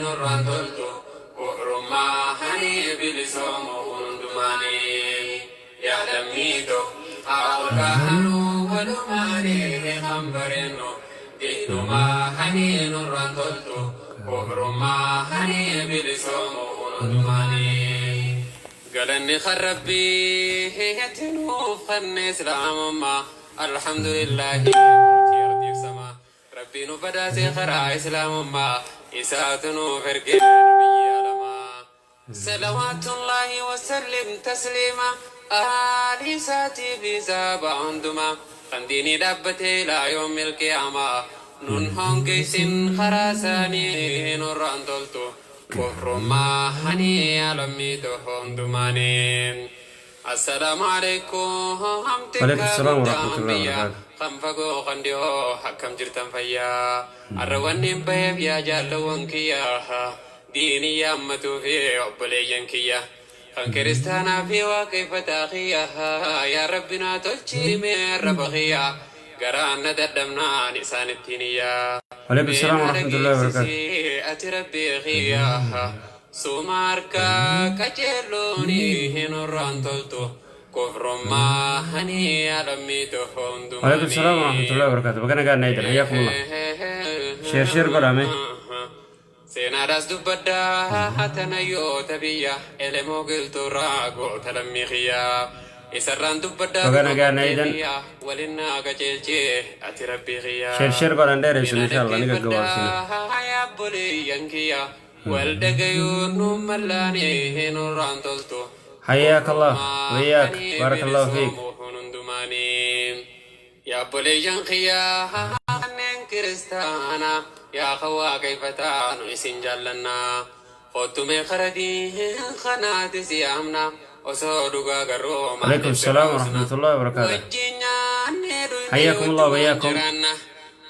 Nurraan toltu kufrummaa hani bilisoomu hundumaanii. Yaa lammiito haa ol kahanuu walumaanii kan bareennu diinumaa hani nurraan toltu kufrummaa hani bilisoomu hundumaanii. Galanni kan Rabbii ati nuuf kenne Islaamummaa, Alhamdulillaahi mootii ardiif samaa. Rabbii nu badhaasee karaa Islaamummaa, isaatu nuuf erge nabiyyii alamaa. Salawaatullaahi wasallim tasliima, aalii isaatii fi sahaabaa hundumaa, kan diinii dhaabbatee ilaa yawmil qiyaamaa. Nun hoongeysin karaa isaanii, nurraan toltu kufrummaa hani yaa lammii too hundumaanii. Assalaamu alaikum. Alaikum Xiqqaa salaam wa guddaan rahmatullahi wa biyya barakaatu. kan fagoo kan dhihoo, akkam jirtan fayyaa? Arra wanni baheef, yaa jaallawwan kiyya, diinii yaammatuu fi obboleeyyan kiyya kan kiristaanaa fi waaqeffataa kiyya, yaa Rabbi naa tolchii mee arraba kiyya, garaan na dadhabnaan isaan ittiin iyyaa. Alaikum salaam wa Mee naa rahmatullahi wa barakaatu. dhageessisii ati Rabbii kiyya, suma harkaa qajeellooni nurraan toltu kufrummaa hani alammiitu Alaikum salaam wa hundumaanii. rahmatullahi wa barakaatu. Baga nagaan na eedan. Hayyakumullah. Share share godhame. Seenaadhaas dubbaddaa hatanayyoota biyya elemoo qilxuurraa goota lammii kiyyaa isarraan dubbaddaa Baga dhuma nagaan na murtee eedan. kiyyaa walinnaa qajeelchee ati Rabbii Share kiyyaa. share godhan dheeressin Mina inshallah ni gaggabaabsina. dhaggeeffadhaa yaa obboleeyyan kiyya, wal dhagayuun nu mallaanii nurraan toltu حياك الله kufrummaa وإياك hani بارك الله فيك. bilisoomu hundumaanii. Yaa obboleeyyan kiyyaa kanneen kiristaanaa, yaa kan waaqeffataa, nu isin jaallannaa. Kottumee karadii kanaati siyaamna, osoo dhugaa garuu عليكم maaliif السلام bira ورحمة usna الله وبركاته. wajjin nyaannee dhugnee حياكم الله wajjumaan وإياكم. jiraanna.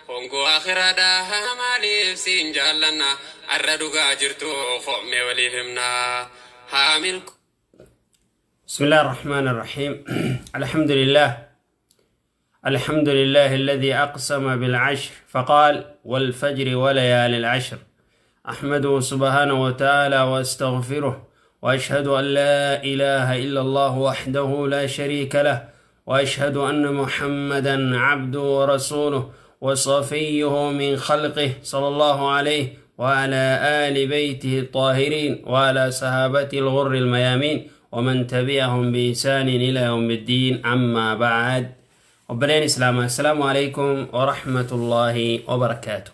Hongoo akhiraadhaa maaliif siin jaallanna? Arra dhugaa jirtu fo'mee waliif himna haamil. بسم الله الرحمن الرحيم. الحمد لله، الحمد لله الذي أقسم بالعشر فقال: والفجر وليال العشر. أحمده سبحانه وتعالى وأستغفره، وأشهد أن لا إله إلا الله وحده لا شريك له، وأشهد أن محمدا عبده ورسوله وصفيه من خلقه، صلى الله عليه وعلى آل بيته الطاهرين وعلى صحابته الغر الميامين ومن تبعهم بإحسان إلى يوم الدين. أما بعد، Obboleen Islaamaa, السلام عليكم ورحمة الله وبركاته.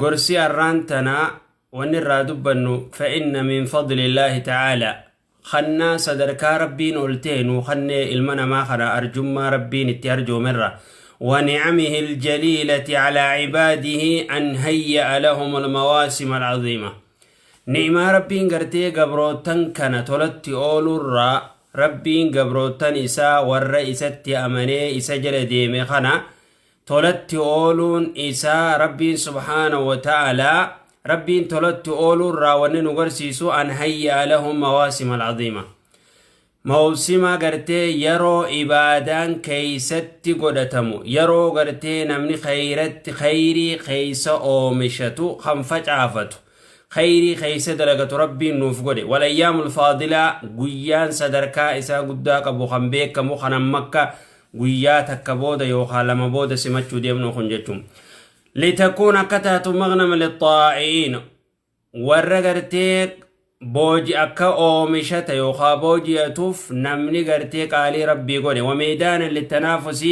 Gorsi arraan tanaa wanni irraa dubbannu: فإن من فضل الله تعالى, kannaa sadarkaa Rabbiin ol ta'e nuu kannee ilma namaa kana, arjummaa Rabbiin itti arjoomerra, ونعمه الجليلة على عباده أن هيأ لهم المواسم العظيمة. Ni'imaa Rabbiin gartee gabrootan kana tolatti oolurraa, Rabbiin gabrootan isaa warra isatti amanee isa jala deeme kana tolatti ooluun isaa, Rabbiin سبحانه وتعالى Rabbiin tolatti ooluurraa wanni nu garsiisu أن هيأ لهم مواسم العظيمة, mawsima gartee yeroo ibaadaan keeysatti godhatamu, yeroo gartee namni khayratti khayrii keeysa oomishatu, kan facaafatu, khayrii keeysa dalagatu Rabbiin nuuf godhe. والأيام الفاضلة, guyyaan sadarkaa isaa guddaa qabu kan beekamu kan amma akka guyyaa takka booda yookaan lama booda simachuu deemnu kun jechuun, لتكون akka taatu مغنما للطائعين, warra gartee booji akka oomishata yookaan booji'atuuf namni gartee qaalii Rabbii godhe, وميدانا للتنافس,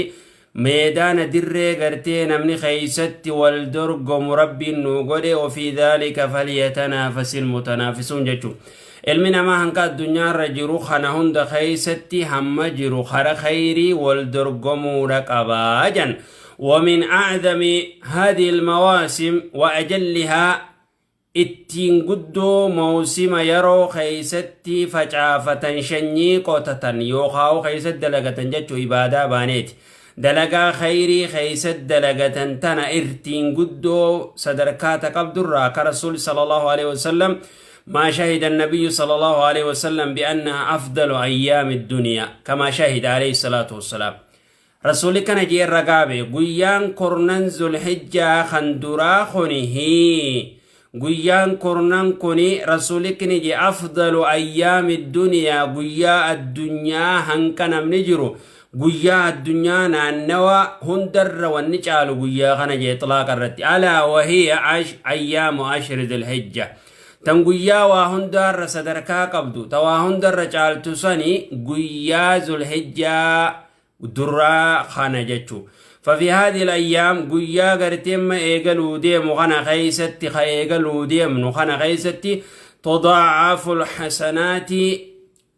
meedaana dirree gartee namni keeysatti wal dorgomu Rabbiin nu godhe. وفي ذلك فليتنافس المتنافسون jechuun ilmi namaa hanqa addunyaarra jiru kana hunda keeysatti hamma jiru kara khayrii wal dorgomuudha qabaa jan. ومن أعظم هذه المواسم وأجلها, ittiin guddoo mawsima yeroo keeysatti facaafatan, shanyii qotatan yookaan keeysatti dalagatan jechuu, ibaadaa baaneeti dalagaa khayrii keeysatti dalagatan tana irtiin guddoo sadarkaa taqabdurraa ka Rasuul صلى الله عليه وسلم, ما شهد النبي صلى الله عليه وسلم بأنها أفضل أيام الدنيا كما شهد عليه الصلاة والسلام. Rasuulli kana jee ragaa bahe guyyaan kurnan Zulhijjaa kan duraa kuni guyyaan kurnan kuni rasuulli kini jee afdalu ayyaami duniyaa guyyaa addunyaa hanqa namni jiru guyyaa addunyaa naannawa hundarra wanni caalu guyyaa kana jee xilaaqa irratti alaa wahiya ayyaamu ashri Zulhijja tan guyyaa waa hundarra sadarkaa qabdu ta waa hundarra caaltu sani guyyaa Zulhijjaa duraa kana jechu. ففي هذه الأيام قيا قرتم إيقلو ديم غنا خيستي خيقلو ديم غنا خيستي تضاعف الحسنات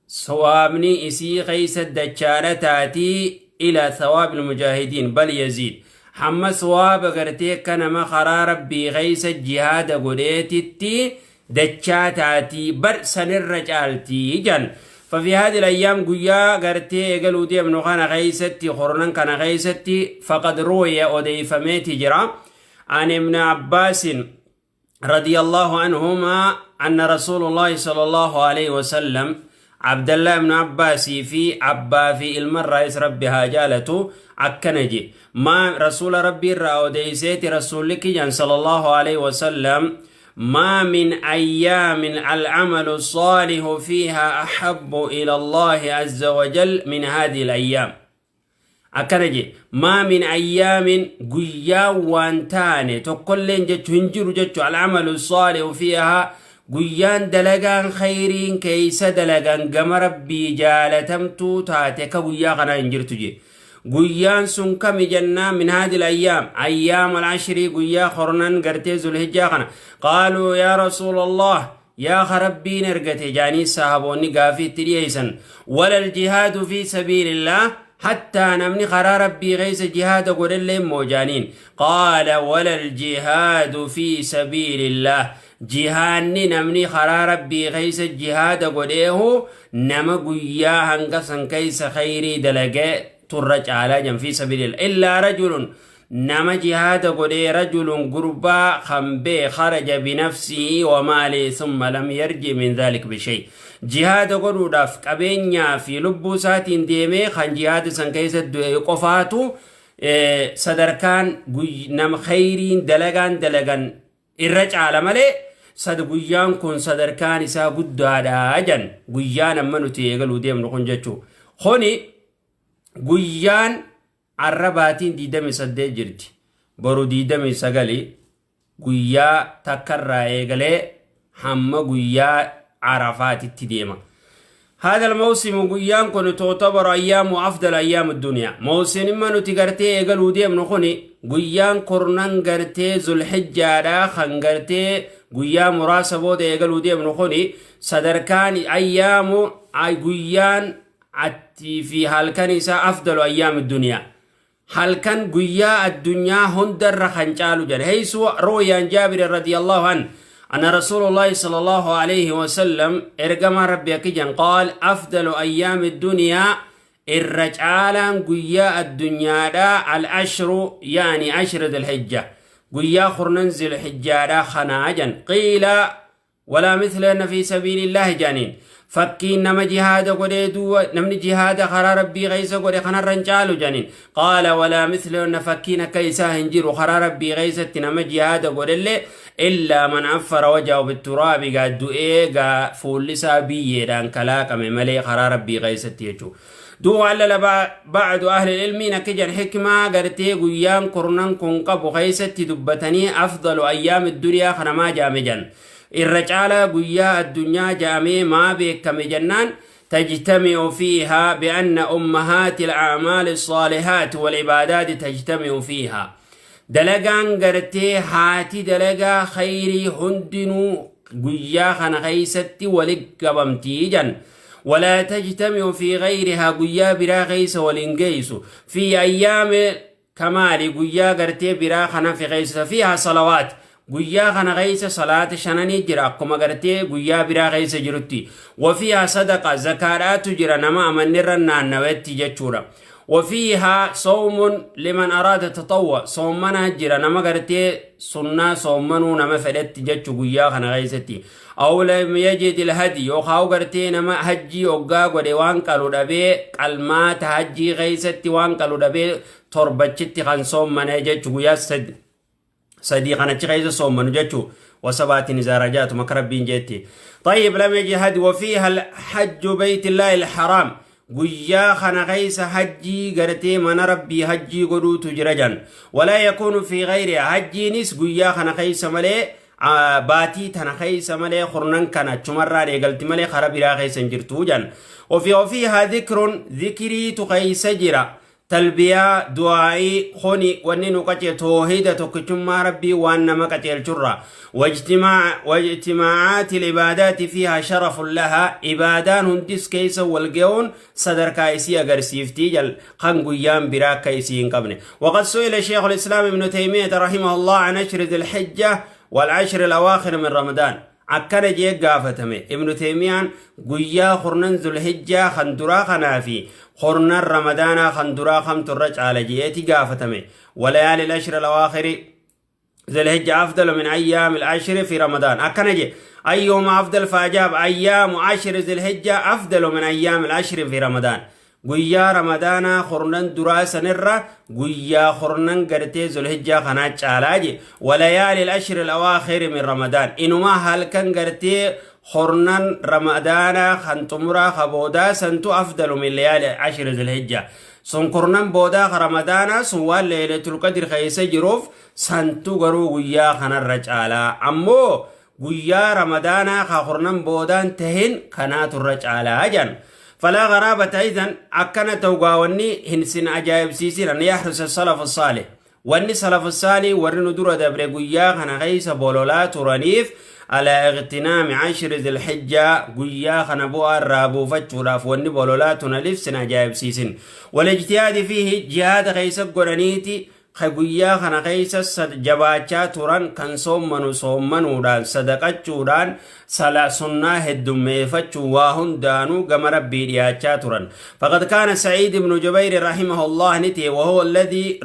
ثوابني إسي خيست دجارتاتي إلى ثواب المجاهدين بل يزيد حما ثواب قرتي كان ما خرا ربي غيس الجهاد قريتي دجاتاتي بر سنر رجالتي جن. ففي هذه الأيام قيا قرتي قالوا دي ابن خان غيستي خرنان كان غيستي فقد روي أديف ميتي جرا عن ابن عباس رضي الله عنهما أن رسول الله صلى الله عليه وسلم عبد الله بن عباس في عبا في المرة ربها جالته عكنجي ما رسول ربي رأوديسيتي رسولك صلى الله عليه وسلم ما من أيام العمل الصالح فيها أحب إلى الله عز وجل من هذه الأيام. أكنجي ما من أيام قيا وانتاني تقولين جتشو هنجرو جتشو العمل الصالح فيها guyyaan dalagaan khayriin keeysa dalagaan gama rabbii jaalatamtuu taate ka guyyaa kanaa hin jirtu je. Guyyaan sun kami jennaa min haadil ayyaam ayyaam alashrii guyyaa kornan gartee Zulhijjaa kana. Qaaluu yaa rasuula yaa rabbiin ergate jaanii sahaboonni gaafii itti dhiyeeysan wala aljihaadu fi sabiilillaah حتى نمني قرار ربي غيس جهاد قول اللي موجانين قال ولا الجهاد في سبيل الله jihaanni namni karaa rabbii keessa jihaada godheehu nama guyyaa hanga san keessa khayrii dalagee turra caalaa jan fi sabiilillah illaa rajulun nama jihaada godhee rajulun gurbaa kan bee kharaja binafsihi wa maalii summa lam yarji min dhalik bishay jihaada godhuudhaaf qabeenyaa fi lubbuu isaatiin deemee kan jihaada san keessa du'e qofaatu sadarkaan nama khayriin dalagaan dalagan irra caala malee sad guyyaan kun sadarkaan isaa guddaadha jan guyyaan amma nuti eegaluu deemnu kun jechuu kuni guyyaan arrabaatiin 28 jirti boru 29 guyyaa takkarraa eegalee hamma guyyaa Arafaatitti deema. هذا الموسم قيان كن تعتبر أيام أفضل أيام الدنيا موسم ما نتقرتي إيقلو ديم نخوني قيان كرنان قرتي ذو الحجة دا خنقرتي قيان مراسبو دي إيقلو ديم نخوني صدركان أيام أي قيان عتي في هالكنيسة أفضل أيام الدنيا هالكن قيا الدنيا هندر خنجالو جل هيسو رويان جابر رضي الله عنه أن رسول الله صلى الله عليه وسلم إرقم ربي كجن قال أفضل أيام الدنيا الرجال قيا الدنيا دا العشر يعني عشر ذي الحجة قيا خرننزل الحجة دا خناجا قيل ولا مثل في سبيل الله جانين فكين نما جهاد قد دو نمني جهاد خرا ربي غيس قد خنا رنجالو جانين قال ولا مثل فكين كيسا هنجر خرا ربي غيس نما جهاد قد اللي إلا من عفر وجهه بالتراب قد دوئي فولسا بيدان كلاك من ملي خرا ربي غيس تيجو دو على بعض أهل العلم نكجن حكمة قرتي قيام كرنان كنقب غيست دبتني أفضل أيام الدنيا خنما جامجا الرجال قيا الدنيا جامي ما بكم جنان تجتمع فيها بأن أمهات الأعمال الصالحات والعبادات تجتمع فيها دلقان قرتي هاتي دلقا خيري هندنو قيا خن غيستي ولقبمتي ولا تجتمع في غيرها قيا برا غيس ولنقيس في أيام كمال قيا قرتي برا خن في غيس فيها صلوات قيا خن غيس صلاة شناني جرا كما قرتي قيا برا غيس جرتي وفيها صدقة زكارات جرا نما أمنرنا نويتي جتشورا وفيها صوم لمن أراد تطوع، صومنا جرا نما غرتي سنة صومنو نما فدت جچو غيا خنا غيستي، أو لم يجد الهدي يوخاو غرتي نما حجي اوغا غدي وان قالو دبي قلمات حجي غيستي وان قالو دبي تربچتي خان صومنا جچو غيا سدي خنا چغيز صومنو جچو وسبات نزارجات مكربين جيتي. طيب لم يجد هدي. وفيها الحج بيت الله الحرام، guyyaa kana keessa hajjii gartee mana rabbii hajjii godhuutu jira jan. Walaa yakuunu fi gayriha, hajjiinis guyyaa kana keessa malee baatii tana keessa malee kurnan kana achumarraa eegalti malee kara biraa keessa hin jirtu jan. Ofiihaa dhikrun dhikriitu keessa jira, talbiyaa du'aa'ii kuni wanni nu qace toohida tokkichummaa rabbii waan nama qaceelchurra. واجتماعات العبادات فيها شرف لها، عبادان هندس كيس والجون صدر كايسي أغرسيفتي جل خان قيام براك كايسي قبل. وقد سئل شيخ الإسلام ابن تيمية رحمه الله عن عشر ذي الحجة والعشر الأواخر من رمضان، akkana jee gaafatame Ibnu Teemiyaan guyyaa kurnan Zulhijjaa kan duraa kanaa fi kurnan Ramadaanaa kan duraa kamtu irra caala jeeti gaafatame. وليالي العشر الأواخر ذي الحجة أفضل من أيام العشر في رمضان، akkana jee أيهما أفضل؟ فأجاب أيام عشر ذي الحجة أفضل من أيام العشر في رمضان. Guyyaa Ramadaanaa kurnan duraa sanirra guyyaa kurnan gartee Zulhijjaa kanaa caalaa je. وليالي العشر الأواخر من رمضان, inumaa halkan gartee kurnan Ramadaanaa kan xumuraa ka boodaa santu أفضل من ليالي عشر ذي الحجة. Sun kurnan boodaa ka Ramadaanaa sun waan Leelatul Qadr keessa jiruuf santu garuu guyyaa kanarra caalaa, ammoo guyyaa Ramadaanaa ka kurnan boodaan tahin kanaaturra caalaa jan. فلا غرابة إذن أكن توقاوني هنسن عجائب سيسين أن يحرص السلف الصالح، واني سلف الصالح ورنو دور دبر قيا خنا غيس بولولا ترانيف على اغتنام عشر ذي الحجة، قيا خنا بؤر رابو فتشوراف واني بولولا تناليف سن عجائب سيسين والاجتهاد فيه جهاد غيس قرانيتي guyyaa kana keessa jabaachaa turan kan soommanu soommanuudhaan, sadaqachuudhaan, sala sunnaa heddummeeffachuu, waa hundaanuu gama rabbii dhiyaachaa turan. فقد كان سعيد بن جبير رحمه الله نتي، وهو الذي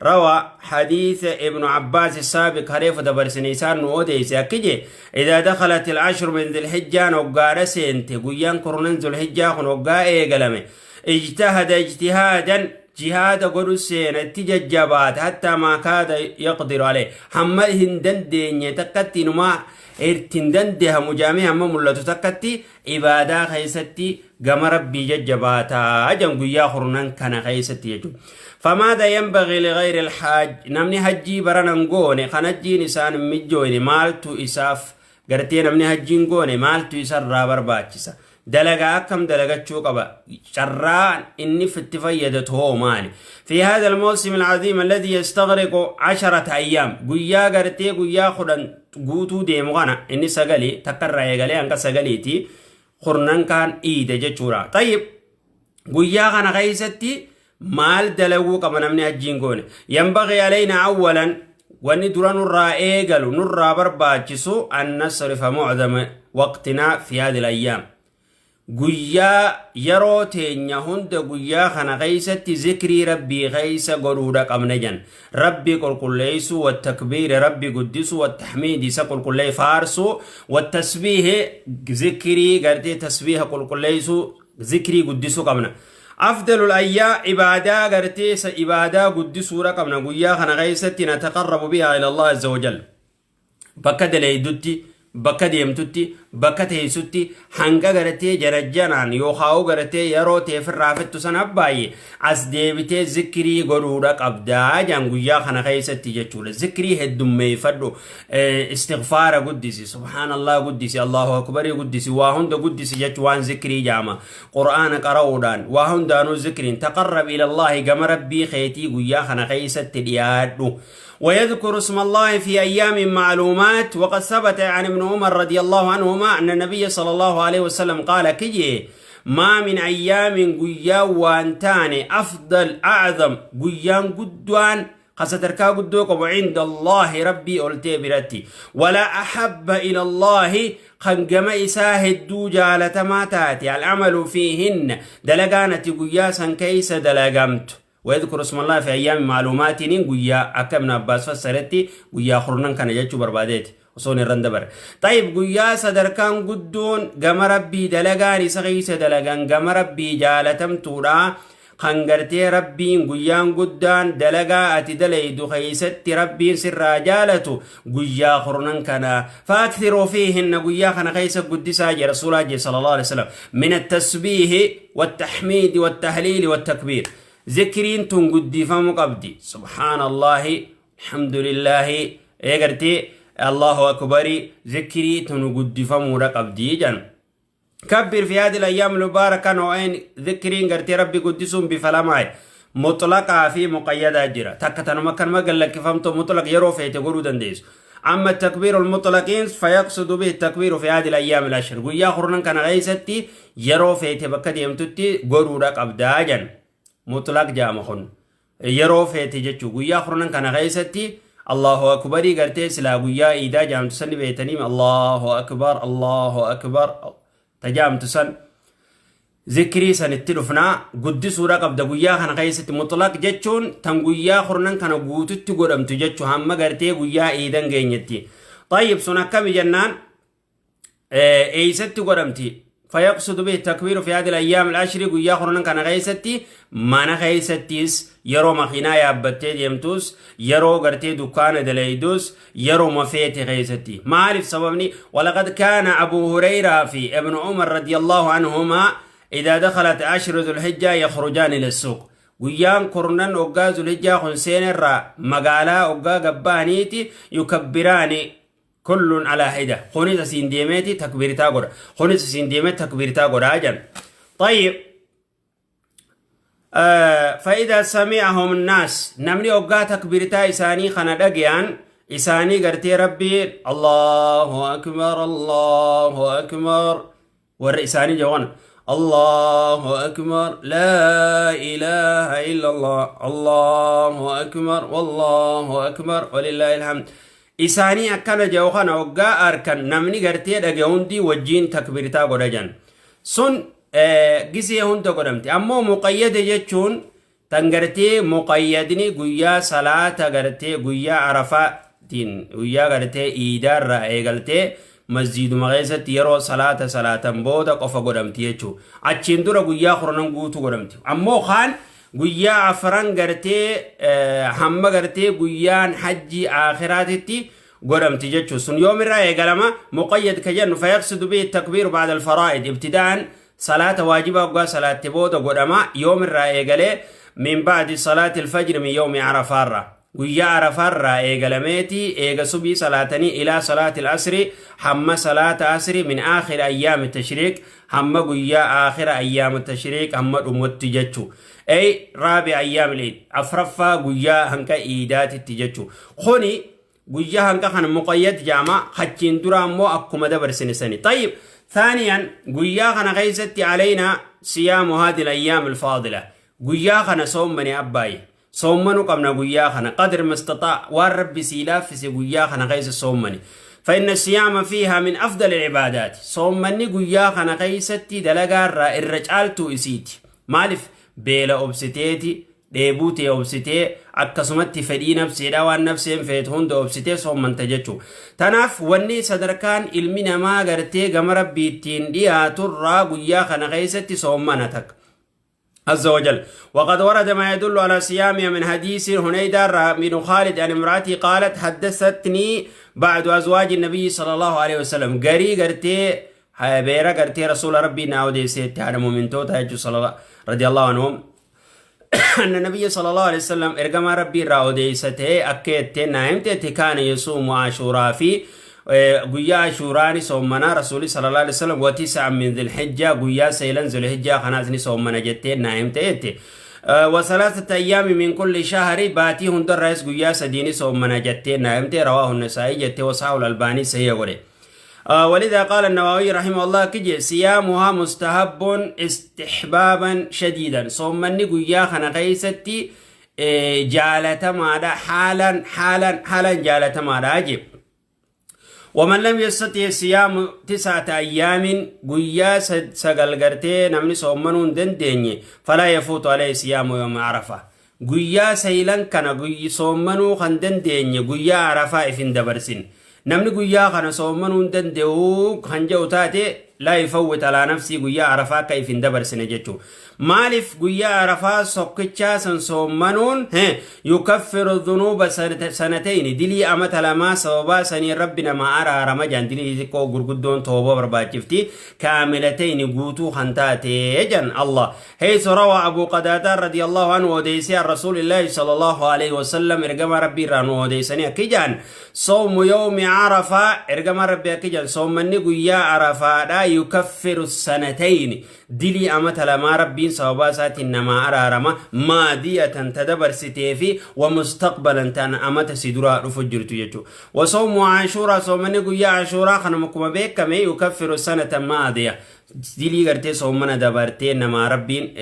روى حديث ابن عباس السابق هريف دبرسنيسان نوديس، أكجي إذا دخلت العشر من ذي الحجة نوغا سنت قيان كرنن ذو الحجة نوغا إيقلمي اجتهد اجتهادا جهاد godhu seenatti jajjabaate حتى ما كاد يقدر عليه, hamma hin dandeenye takkatti, inumaa ittiin dandehamu jaamee hamma mul'atu takkatti ibaadaa keessatti gama rabbii jajjabaataa jan guyyaa kurnan kana keessatti jechuudha. فماذا ينبغي لغير الحاج؟ Namni hajjii baranan goone kan hajjiin isaan mijjooyne maaltu isaaf gartee namni hajjiin goone maaltu isarraa barbaachisa? Dalagaa akkam dalagachuu qaba? Carraan inni itti fayyadatu hoo maali? في هذا الموسم العظيم الذي يستغرق 10 أيام, guyyaa gartee guyyaa 10 guutuu deemu kana inni sagali takkarraa eegalee hanga sagaliiti kurnan kaan iide jechuudha. طيب guyyaa kana keessatti maal dalaguu qaba namni hajjiin goone? ينبغي علينا أولا, wanni dura nurraa eegalu nurraa barbaachisu, أن نصرف معظم وقتنا في هذه الأيام, guyyaa yeroo teenya hunda guyyaa kana keeysatti zikrii rabbii keeysa godhuudha qabna jan, rabbii qulqulleeysuu, والتكبير rabbii guddisuu, والتحميد isa qulqullee faarsuu, والتسبيح zikrii gartee tasbiiha qulqulleeysuu, zikrii guddisuu qabna. أفضل الأيام ibaadaa gartee ibaadaa guddisuudha qabna guyyaa kana keeysatti, نتقرب بها إلى الله عز وجل. Bakka daleeydutti, bakka deemtutti, bakka teessutti, hanga garatee jarajjanaan yookaan garatee yeroo teefirraa fettu sana baay'ee as deebitee zikrii godhuudha qabdaa jaan guyyaa kana keessatti jechuudha. Zikrii heddummeeffadhu, istighfaara guddisi, subhaanallah guddisi, allahu akbarii guddisi, waa hunda guddisi jechu waan zikrii jaama. Qur'aana qara'uudhaan waa hundaanuu zikriin تقرب إلى الله, gama rabbii keetii guyyaa kana keessatti dhiyaadhu. ويذكر اسم الله في أيام معلومات. وقد ثبت عن ابن عمر رضي الله عنهما أن النبي صلى الله عليه وسلم قال كجي ما من أيام, guyyaa waan taane, أفضل أعظم, guyyaan guddaan Ka sadarkaa guddoo qabu cinda Allaahi Rabbii ol ta'e biratti. Wala ahabba ila Allaahi kan gama isaa hedduu jaalatamaa taate al'amalu fiihinna dalagaan ati guyyaa san keessa dalagamtu. Wayadhkuru ismallahi fi ayyaami maalumaatiiniin guyyaa akka Ibn Abbaas fassaretti guyyaa kurnan kana jechuu barbaadeeti. Osoon irran dabare. Xayib guyyaa sadarkaan guddoon gama Rabbii dalagaan isa keessa dalagan gama Rabbii jaalatamtuudha. Kan gartee Rabbiin guyyaan guddaan dalagaa ati dalaydu keeysatti Rabbiin sirraa jaalatu guyyaa kurnan kana. Faakthiru fiihinna guyyaa kana keessa guddisaa jee Rasuulaa jee sallallahu alaihi wasallam min at-tasbiihi wat-tahmiidi wat-tahliili wat-takbiir. Zikriin tun guddifamu qabdi. Subhaanallaahi, alhamdulillaahi, ee gartee Allahu akbari zikrii tun guddifamuudha qabdi jedhan. Kabbir fi haadil ayyaam mubaaraka noo'een zikriin gartee Rabbi guddisuun bifa lamaay mutlaqaa fi muqayyadaa jira. Takka tanuma akkanuma gallakkifamtu mutlaq yeroo feete godhuu dandeessu. Amma takbiirul mutlaqiin fayaqsudu bihi takbiiru fi haadil ayyaam al-ashr. Guyyaa kurnan kana keessatti yeroo feete bakka deemtutti godhuudha qabdaa jedhan. Mutlaq jedhama kun. Yeroo feete jechuu guyyaa kurnan kana keessatti Allahu akbarii gartee silaa guyyaa iidaa jaamtu san ni beektanii Allahu akbar Allahu akbar tajaamtu san zikrii san itti dhufnaa guddisuudha qabda guyyaa kana keessatti. Mutlaq jechuun tan guyyaa kurnan kana guututti godhamtu jechuu hamma gartee guyyaa iidan geenyetti. Tayyib sun akkami jennaan eeysatti godhamti? Fayaqsudu bihi takbiiru fi hadhihi al-ayyaam al-ashri guyyaa kurnan kana keessatti mana keessattis, yeroo makiinaa yaabbattee deemtus, yeroo gartee dukkaana dalaydus, yeroo mafeete keessatti. Maaliif sababni? Walaqad kaana Abu Hureyraa fi Ibnu Umar radiyallahu anhumaa idaa dakhalat ashru dhulhijjaa yakhrujaani ila suuq. Guyyaan kurnan oggaa Zulhijjaa kun seenerraa magaalaa oggaa gabbaaniiti yukabbiraani kullun alaa hida, kunis asiin deemeeti takbiirtaa godha, kunis asiin deemee takbiirtaa godha jedhan. Tayyib فإذا سمعهم الناس namni oggaa takbiirtaa isaanii kana dhagayan isaanii gartee Rabbiin Allahu akbar Allahu akbar warra isaanii jawan Allahu akbar laa ilaaha illa Allah Allahu akbar wallahu akbar walillahi alhamd isaanii akkana jedhu kana oggaa arkan namni gartee dhage hundi wajjiin takbiirtaa godha jan. Sun gisee hunda godhamte. Ammoo muqayyada jechuun tan gartee muqayyadni guyyaa salaata gartee guyyaa Arafaatiin guyyaa gartee iidaarraa eegaltee masjiiduma keessatti yeroo salaata salaatan booda qofa godhamti jechuudha. Achiin dura guyyaa kurnan guutuu godhamti. Ammoo kaan guyyaa afran gartee hamma gartee guyyaan hajjii aakhiraatitti godhamti jechuudha. Sun yoomirraa eegalama? Muqayyad ka jennu fayaqsidu bihi takbiiru ba'da al-faraa'id ibtidaa'an salaata waajibaa waggaa salaatte booda godhama. Yoomirraa eegalee? Min ba'di salaati al-fajri min yawmi Arafaarraa. Guyyaa Arafaarraa eegalameeti eega subii salaatanii ilaa salaati al-asri hamma salaata asri min aakhiri ayyaami tashriiq hamma guyyaa aakhira ayyaama tashriiq hamma dhumutti jechu. Ay raabi ayyaami al-iid afraffaa guyyaa hanqa iidaatitti jechu. Kuni guyyaa hanqa kana muqayyad jaama, achiin dura ammoo akkuma dabarsine sani. Tayyib thaaniyan guyyaa kana keessatti alaynaa siyaamu haadil ayyaam alfaadila guyyaa kana soommani abbaayi soommanu qabna guyyaa kana qadr mastaxaa waan Rabbi sii laaffise guyyaa kana keessa soommani. فإن الصيام فيها من أفضل العبادات soomanni guyyaa kana keessatti dalagaarraa irra caaltuu isiiti. Maaliif? Beela obsiteeti, dheebuu ta'e obsitee, akkasumatti fedhii nafseedha waan nafseen feetu hunda obsitee soommanta jechuudha. Tanaaf wanni sadarkaan ilmi namaa gartee gama Rabbii ittiin dhiyaaturraa guyyaa kana keessatti soommana takka. عز وجل وقد ورد ما يدل على صيامها من حديث هنيدة بن خالد عن امرأته قالت حدثتني بعض أزواج النبي صلى الله عليه وسلم غري غرتي بيرا غرتي رسول ربي ناودي سيتي على مؤمنتوتا صلى الله رضي الله عنهم أن النبي صلى الله عليه وسلم إرجما ربي راوديسته أكيد نايمت كان يصوم عاشوراء في guyyaa Ashuuraani soomanaa Rasuuli sallallahu alaihi wasallam وتسعا من ذي الحجة guyyaa saylan Zulhijjaa kanaas ni soomana jettee naayimte jette. وثلاثة أيام من كل شهر baatii hundarraas guyyaa sadiini soomana jettee naayimte. رواه النسائي jette وصححه الألباني sahih godhe. ولذا قال النووي رحمه الله كجي صيامها مستحب استحبابا شديدا soomanni guyyaa kana keessatti. Jaalatamaadha, haalaan haalaan haalaan jaalatamaadha jee. ومن لم يستطع صيام 9 أيام، guyyaa 9 gartee namni soommanuu hin dandeenye، فلا يفوت عليه صيام يوم عرفة. Guyyaa saylan kana soommanuu kan dandeenye guyyaa Arafaa ifin dabarsin. Namni guyyaa kana soommanuu hin danda'u kan jedhu taate، لا يفوت على نفسه، guyyaa Arafaa akka ifin dabarsine jechuu. Maaliif? Guyyaa Arafaa sokkichaa san soommanuun يكفر ذنوب سنتين، dilii amata 2 sababaa sanii Rabbi nama araarama jan. Dilii xiqqoo gurguddoon tooba barbaachifti, كاملتين guutuu kan taate jan Allah. حيث روى أبو قتادة رضي الله عنه، odeysee، عن رسول الله صلى الله عليه وسلم، ergama Rabbii irraa nu odeysanii akki jaan: صوم يوم عرفة، ergama Rabbii akki jaan, soommanni guyyaa Arafaadha يكفر السنتين، dilii amata 2 Rabbiin sababaa isaatiin namaa araarama، ماضية ta dabarsitee fi ومستقبلا tan amata si duraa dhufu jirtu jechuudha. وصوم عاشوراء، soomanni guyyaa Ashuuraa kanuma akkuma beekame يكفر السنة الماضية، dilii gartee soomana dabartee namaa Rabbiin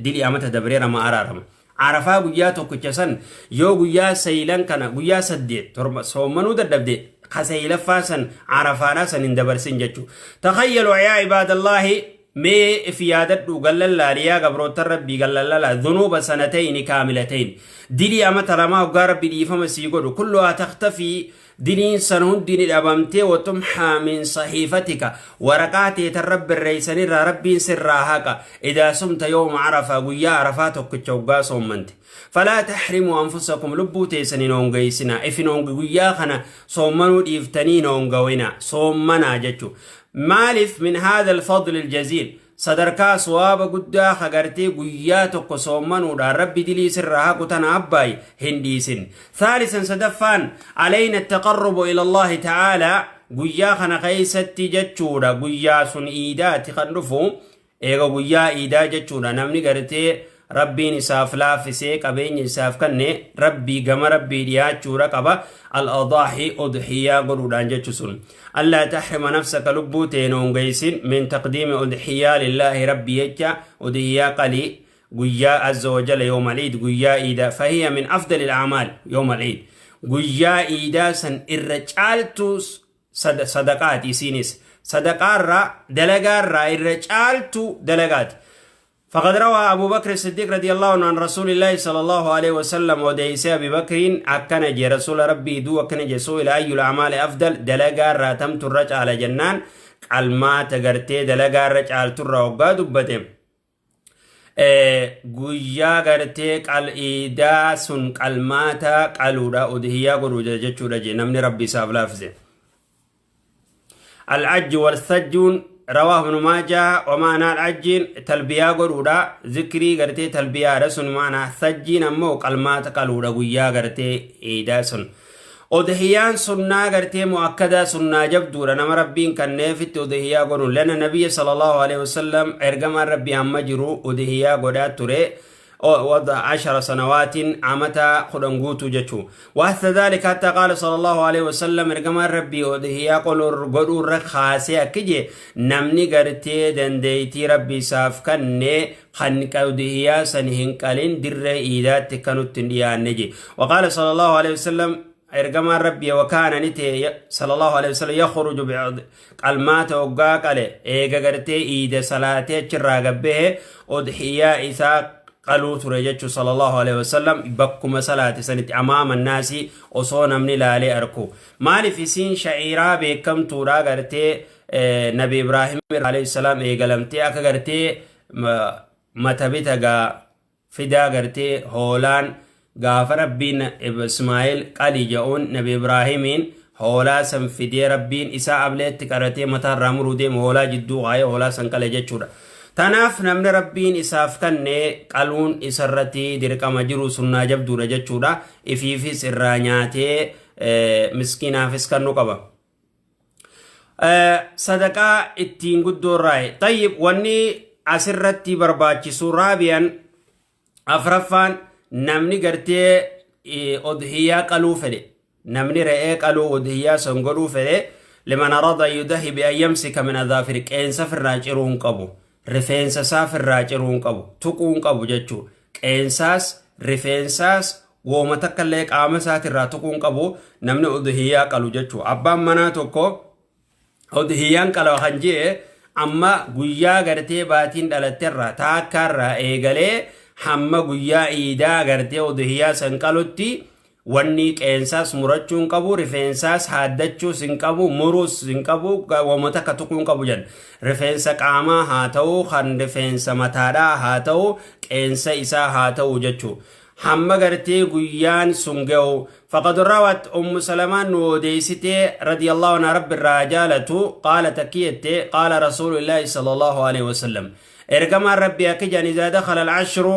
dilii amata dabaree nama araarama. Arafaa guyyaa tokkicha san yoo guyyaa saylan kana guyyaa 8 7 soomanuu dadhabde, kasaylaffaa san Arafaadhaa san hin dabarsin jechuudha. تخيلوا يا عباد الله، mee if yaadadhu, gallallaali yaa gabroota Rabbii, gallallala، ذنوب سنتين كاملتين، dilii amata 2 hoggaa Rabbi dhiifama sii godhu، كلها تختفي، diliin san hundi ni dhabamtee، وتمحى من صحيفتك، waraqaa teetan Rabbi irreeysanirraa Rabbiin sirraa haqa، إذا صمت يوم عرفة، guyyaa Arafaa tokkicha hoggaa soommante. فلا تحرموا أنفسكم، lubbuu teessan hin hongeysina, ifin honge, guyyaa kana soommanuu dhiiftanii hin hongawina, soommanaa jechu. Maaliif? من هذا الفضل الجزيل، sadarkaa suwaaba guddaa hagartee guyyaa tokko soommanuudhaan Rabbi dilii sirraa haqu tana abbaay hin dhiisin. ثالثا، sadaffaan، علينا التقرب إلى الله تعالى، guyyaa kana keeysatti jechuudha. Guyyaa sun iidaati kan dhufu, eega guyyaa iidaa jechuudha. Namni gartee Rabbiin isaaf laaffisee qabeenya isaaf kanne Rabbii gama Rabbii dhiyaachuudha qaba, الأضاحي، udxiyaa godhuudhaan jechu sun. ألا تحرم نفسك، lubbuu teen hongeysin، من تقديم أضحية لله، Rabbi jecha udxiyaa qalii guyyaa عز وجل يوم العيد، guyyaa iidaa. فهي من أفضل الأعمال يوم العيد، guyyaa iidaa san irra caaltu sadaqaati. Isiinis sadaqaarraa dalagaarraa irra caaltu dalagaati. فقد روى أبو بكر الصديق رضي الله عنه عن رسول الله صلى الله عليه وسلم، وديس أبي بكر أكن جي رسول ربي دو أكن جي: سئل أي الأعمال أفضل، دلقا راتمت الرجع على جنان قلما تغرتي دلقا رجع ترى وقا دبته guyyaa gartee qal'iidaa sun qalmaata qaluudha, udhiyaa godhuudha jechuudha jee namni Rabbi isaaf laafise. العج والثج، رواه ابن ماجه. ومعنى العج تلبية godhuudha، zikrii gartee talbiyaadha sun. معنى thajjiin ammoo qalmaata qaluudha guyyaa gartee iidaa sun. Udhiyaan sunnaa gartee mu'akkadaa, sunnaa jabduudha nama Rabbiin kanneefitti udhiyaa godhuun. لأن النبي صلى الله عليه وسلم، ergamaan Rabbii amma jiru udhiyaa godhaa ture وضع 10 سنوات، عمتا 10 guutuu jechuu. وحتى ذلك حتى قال صلى الله عليه وسلم، ergamaan Rabbii udhiyaa godhuurra kaasee akki jee: namni gartee dandeeytii Rabbi isaaf kanne kan udhiyaa san hin qalin dirree iidaatti kanutti hin dhiyaanne je. وقال صلى الله عليه وسلم، ergamaan Rabbii وكان ni ta'e صلى الله عليه وسلم يخرج، qalmaata hoggaa qale, eega gartee iida salaatee achirraa gabbahe udhiyaa isaa qaluu ture jechuu صلى الله عليه وسلم, bakkuma salaate sanitti، أمام الناس، osoo namni laalee arku. Maaliif? Isiin sha'iiraa beekamtuudha gartee Nabi Ibraahim عليه السلام eegalamtee, akka gartee mata bita gaa fidaa gartee hoolaan gaafa Rabbiin Ismaa'eel qali jedhuun Nabi Ibraahimiin hoolaa san fidee, Rabbiin isaa ableetti qaratee mataarraa muruu deemu hoolaa jidduu kaayee hoolaa san qale jechuudha. Tanaaf namni Rabbiin isaaf kanne qaluun isarratti dirqama jiru, sunnaa jabduudha jechuudha. Ifiifis irraa nyaatee miskiinaafis kannuu qaba. Sadaqaa ittiin guddoorraaye. طيب, wanni asirratti barbaachisu رابعا, afraffaan, namni gartee udhiyaa qaluu fedhe, namni re'ee qaluu udhiyaa san godhuu fedhe, لمن أراد أن يضحي بأن يمسك من أظافره، qeensa firraa ciruu hin qabu, rifeensa isaa firraa ciruu hin qabu, tuquu hin qabu jechuu qeensaas. Rifeensaas wooma takka illee qaama isaatirraa tuquu hin qabu namni udhiyyaa qalu jechuudha. Abbaan manaa tokko udhiyyaan qala kan jee amma guyyaa gartee baatiin dhalatterraa taakkaarraa eegalee hamma guyyaa iidaa gartee udhiyyaa san qalutti wanni qeensaas murachuu hin qabu, rifeensaas haaddachuus hin qabu, muruus hin qabu, wooma takka tuquu hin qabu jedha. Rifeensa qaamaa haa ta'u, kan rifeensa mataadhaa haa ta'u, qeensa isaa haa ta'u jechuudha. Hamma gartee guyyaan sun ga'u. Faqad rawat Ummu Salamaan nu odeessitee radiyallahu anha, Rabbi irraa jaalatu, qaalat akki jette: qaala Rasuulullaahi sallallahu alaihi wasallam, ergamaan Rabbi akka jedhan, izaa dakhala al-ashru,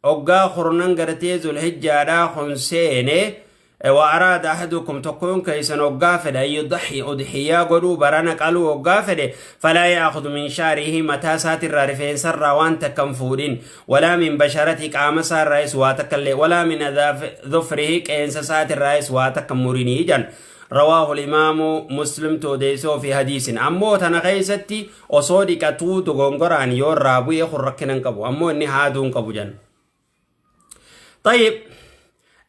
oggaa kurnan gartee Zulhijjaadhaa kun seene, wa araada ahadukum, tokkoon keessan oggaa fedhe, an yudaxi, udhiyyaa godhuu, barana qaluu oggaa fedhe, falaa yaakhudhu min shaarihi, mataa isaatirraa rifeensarraa waan takka hin fuudhin, walaa min basharati, qaama isaarraayis waa takka illee, walaa min dhufrihi, qeensa isaatirraayis waa takka murinii jedhan. Rawaahu imaamu Muslim odeessoo fi hadiisin. Ammoo tana keessatti osoo dhiqatuu dogongoraan yoo irraa bu'e kun rakkina hin qabu, ammoo inni haaduu hin qabu jedhan. طيب،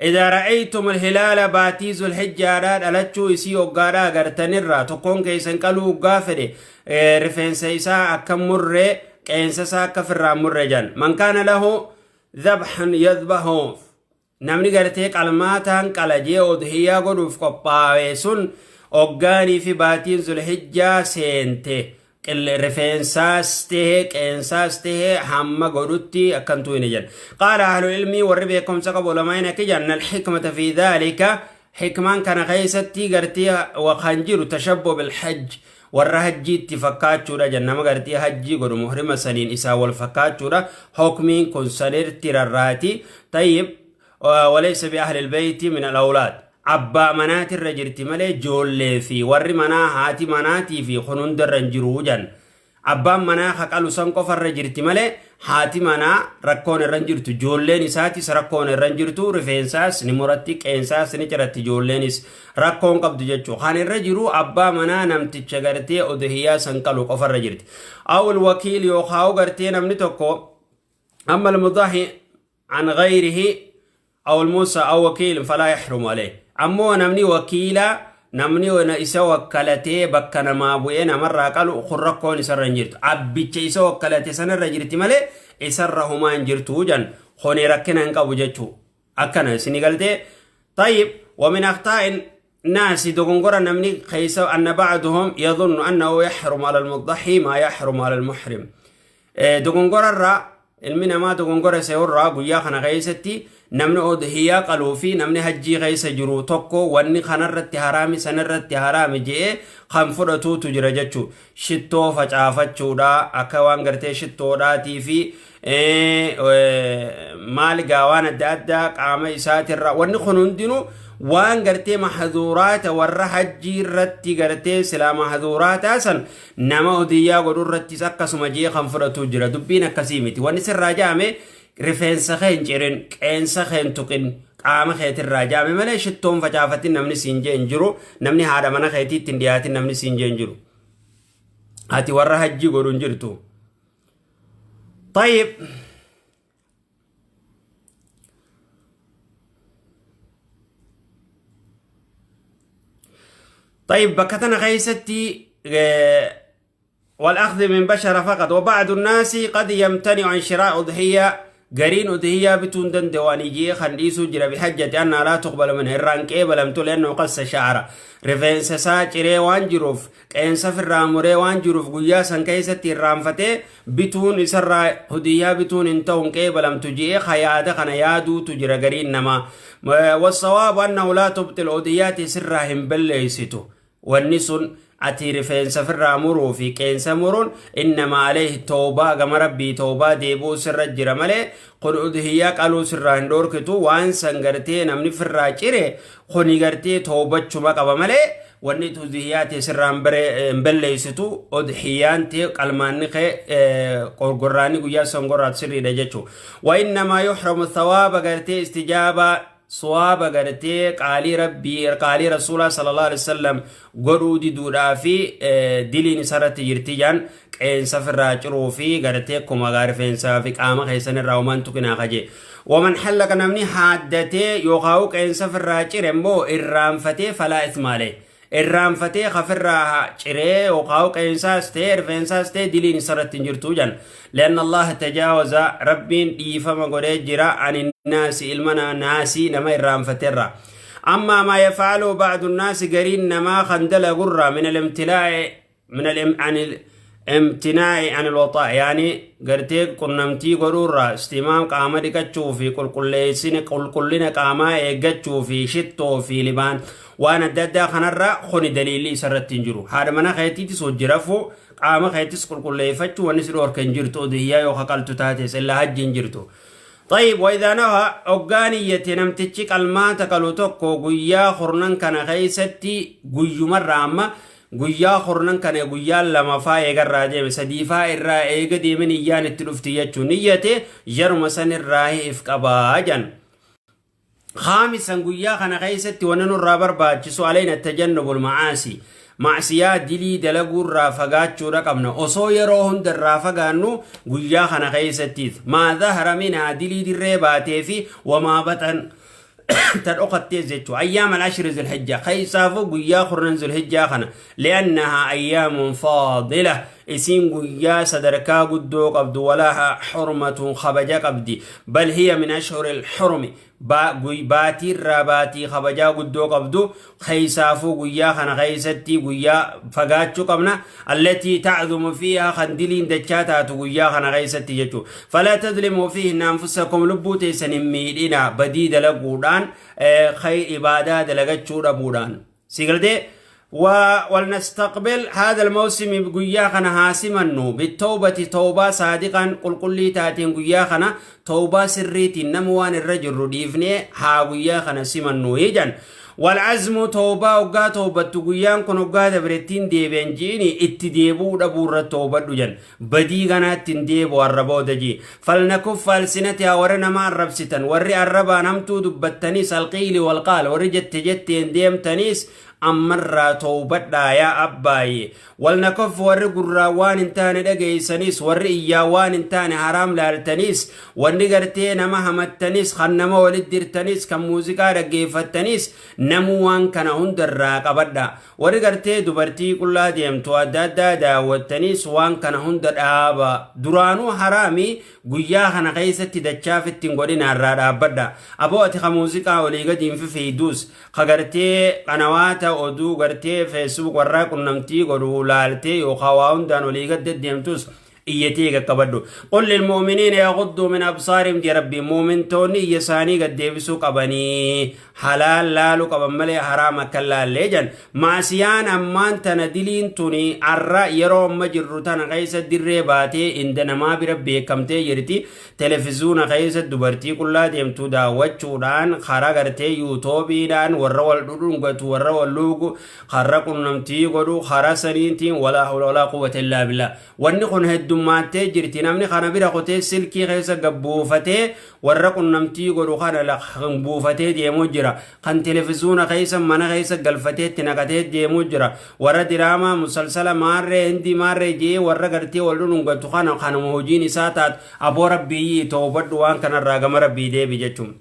إذا رأيتم الهلال، baatii Zulhijjaadhaa dhalachuu isii hoggaadhaa agartanirraa tokkoon keessan qaluu hoggaa fedhe, rifeensa isaa akka murree, qeensa isaa akka firraa murre jan. من كان له ذبح يذبح, namni gartee qalmaataan qalajee udhiyyaa godhuuf qophaa'e sun, hoggaanii fi baatiin Zulhijjaa seente, rifeensaas tahee qeensaas tahee hamma godhutti akkantuu hin jedhan. Qaala ahlu ilmii, warri beekumsa qabu ulamaa'in akka jedhan, الحكمة في ذلك, xikmaan kana keessatti gartee kan jiru, تشبه بالحج, warra hajjiitti fakkaachuudha jenna. Nama gartee hajjii godhu muhrima saniin isaa wal fakkaachuudha. Hukmiin kun sanirti rarraati. طيب، وليس بأهل البيت من الأولاد, abbaa manaatirra jirti malee joollee fi warri manaa, haati manaatii fi kun hundarra hin jiruu jan. Abbaan manaa haqalu san qofarra jirti malee haati manaa rakkoon irra hin jirtu, joolleen isaatis rakkoon irra hin jirtu. Rifeensaas ni muratti, qeensaas ni ciratti, joolleenis rakkoon qabdu jechuu. Kan irra jiru abbaa manaa namticha gartee udhiyyaa san qalu qofarra jirti, أو الوكيل, yookaan gartee namni tokko. أما المضحي عن غيره أو الموصى أو وكيل فلا يحرم عليه. Ammoo namni wakiila, namni isa wakkalatee bakka namaa bu'ee namarraa qalu kun rakkoon isarra hin jirtu. Abbicha isa wakkalate sanarra jirti malee isarra humaa hin jirtu jan. Kuni rakkina hin qabu jechuu. Akkana isini galtee? طيب، ومن أخطاء الناس, dogongora namni keessa, أن بعضهم يظن أنه يحرم على المضحي ما يحرم على المحرم. Dogongora irraa ilmi namaa dogongora se'urraa guyyaa kana keessatti namni udhiyyaa qaluu fi namni hajjii keessa jiru tokko, wanni kanarratti haraami sanarratti haraami je'ee kan fudhatuutu jira jechuu. Shittoo facaafachuudha, akka waan gartee shittoodhaatii fi maal gaa waan adda addaa qaama isaatirra, wanni kun hundinuu waan gartee mahduuraata warra hajjii irratti gartee silaa mahduuraataa san nama udhiyyaa godhu irrattis akkasuma jee kan fudhatu jira. Dubbiin akkasii miti. Wanni sirraa jaame rifeensa kee hin cirin, qeensa kee hin tuqin, qaama keetirraa jaame malee shittoon facaafatin namni siin jee hin jiru. Namni haadha mana keetiitti hin dhiyaatin namni siin jee hin jiru. Ati warra hajjii godhu hin jirtu. طيب، طيب، bakka tana keessatti والأخذ من بشرة فقط. وبعض الناس قد يمتنع عن شراء أضحية, gariin udhiyyaa bituun danda'u jee kan dhiisuu jira, بحجة أنها لا تقبل منه, irraan qeebalamtu, لأنه قص شعره, rifeensa isaa ciree waan jiruuf, qeensa firraa muree waan jiruuf, guyyaa san keessatti irraanfatee bituun isarraa udhiyyaa bituun hin ta'u, qeebalamtu jee yaada kana yaaduutu jira gariin namaa. والصواب أنه لا تبطل, udhiyyaati sirraa hin balleeysitu wanni sun, ati rifeensa firraa muruu fi qeensa muruun. إنما عليه توبة, gama Rabbii toobaa deebuu sirra jira malee kun udhiyyaa qaluu sirraa hin dhoorkitu. Waan san gartee namni firraa cire kuni gartee toobachuma qaba malee wanni udhiyyaa ta'e sirraa hin balleessitu. Udhiyyaan ta'e qalmaanni kee qorgorraanni guyyaa san gorraatu sirriidha jechuu. وإنما يحرم الثواب, gartee istijaaba Suwaaba gartee qaalii Rabbii, qaalii Rasuulaa sallallahu alaihi wasallam godhuu diduudhaa fi diliin isarratti jirti jaan. Qeensa firraa ciruu fi gartee akkuma rifeensaa fi qaama keessan irraa homaan tuqinaa kaje. Waman hallaqa, namni haaddatee yookaan qeensa firraa cire immoo irraanfatee, falaa ithma alayhi. Irraanfatee kafirraa ciree yookaan qeensaas ta'e rifeensaas ta'e, diliin isarratti hin jirtu jan. Lianna Allaha tajaawaza, Rabbiin dhiifama godhee jira, ani naasi, ilma naasii, nama irraanfateerra. Amma maa yafcalu bacdu nnaasi, gariin namaa kan dalagurra, min alimtilaa'i min عن الامتناع عن الوطاء، يعني gartee qunnamtii godhuurra, istimaam qaama dhiqachuu fi qulqulleessina, qulqullina qaamaa eeggachuu fi shittoo fi libaan waan adda addaa kanarra, kuni daliilli isarratti hin jiru. Haadha mana keetiitis hojii rafuu, qaama keetis qulqulleeffachuu wanni si dhoorka hin jirtu, udhiyyaa yoo kaqaltu taates illaa hajji hin jirtu. طيب، وإذا نوى، أوغانية نمتشي qalmaata qalu tokko guyyaa 10 kana keeysatti, guyyumarra amma guyyaa 10 kana guyyaa lamafaa eegarraa deeme, sadiifaa irraa eega deeme, niyyaan itti dhufti jechuun niyyate, yeruma san irraa if qabaa jan. خامسا، guyyaa kana keessatti wanni nurraa barbaachisu، علينا تجنب المعاصي، macsiyaa dilii dalaguurraa fagaachuudha qabna. Osoo yeroo hunda irraa fagaannu, guyyaa kana keessattiif ما ظهر منها, dilii dirree baatee fi وما بطن, ta dhokattees jechuu. أيام العشر ذي الحجة keessaafuu guyyaa 10 Zulhijjaa kana، لأنها أيام فاضلة, isiin guyyaa sadarkaa guddoo qabdu, ولها حرمة, kabaja qabdi، بل هي من أشهر الحرم, baatiirraa baatii kabajaa guddoo qabdu. Keessaafuu guyyaa kana keessatti guyyaa fagaachuu qabna, التي تعظم فيها, kan diliin dachaa taatu guyyaa kana keessatti jechuu. فلا تظلموا فيهن أنفسكم, lubbuu teessan hin miidhina badii dalaguudhaan, ibaadaa dalagachuu dhabuudhaan. Sigaltee? ولنستقبل هذا الموسم, guyyaa kana haa simannu, بالتوبة, توبة صادقا, qulqullii taateen. Guyyaa kana tawbaa sirriitiin nama waan irra jirru dhiifnee haa guyyaa kana simannu hijan. والعزم, tawbaa hoggaa tawbattu, guyyaan kun hoggaa dabrettiin deebi'an ji'ini itti deebi'uu dhabuurra tawbadhu jan. Badii kanaatti hin deebi'u arra booda ji. فلنكف ألسنتنا, warra nama arrabsitan, warri arrabaan hamtuu dubbattanis, القيل والقال, warri jette jetteen deemtanis, ammarraa tawbadhaa yaa abbaaye. ولنكف, warri gurraa waan hin taane dhageeysanis, warri iyyaa waan hin taane haraam laaltanis, wanni gartee nama hamattanis, kan nama walit dirtanis, kan muuziqaa dhaggeeffattanis, namuu waan kana hundarraa qabadha. Warri gartee dubartii qullaa deemtu adda addaa daawwattanis, waan kana hunda dhaaba. Duraanuu haraami, guyyaa kana keessatti dachaaf ittiin godhinaarraa dhaabbadha. Aboo, ati ka muuziqaa olii gadiin fifiiduus, ka gartee qanawaata oduu gartee Facebook warraa qunnamtii godhu laaltee yookaan waa hundaan olii gad deddeemtus, iyyatee qaqqabadhu. قل للمؤمنين يغضوا من أبصارهم jee Rabbi. Muumintoonni iyya isaanii gad deebisuu qabanii, halaal laaluu qaban malee haraam akka laallee jan. Maasiyaan ammaan tana diliin tuni arra yeroo amma jirru tana keessa dirree baatee inda namaa bira beekamtee jirti. Televizuuna keessa dubartii qullaa deemtu daawwachuudhaan, karaa gartee yuutoobiidhaan warra wal dhudhungatu, warra wal luugu, karra qunnamtii godhu, karaa saniitiin, ولا حول ولا قوة إلا بالله. Wanni kun heddummaattee jirti. Namni kana bira kutee silkii keessa gabbuufatee warra qunnamtii godhu kana kan buufatee deemuu jira, kan televizuuna keessa mana keessa galfatee itti naqatee deemuu jira, warra diraamaa musalsala maarree hindii maarree jee warra gartee wal dhudhungatu kana kanuma hojiin isaa taatu. Aboo, Rabbii toobadhu, waan kanarraa gama Rabbii deebi jechuun.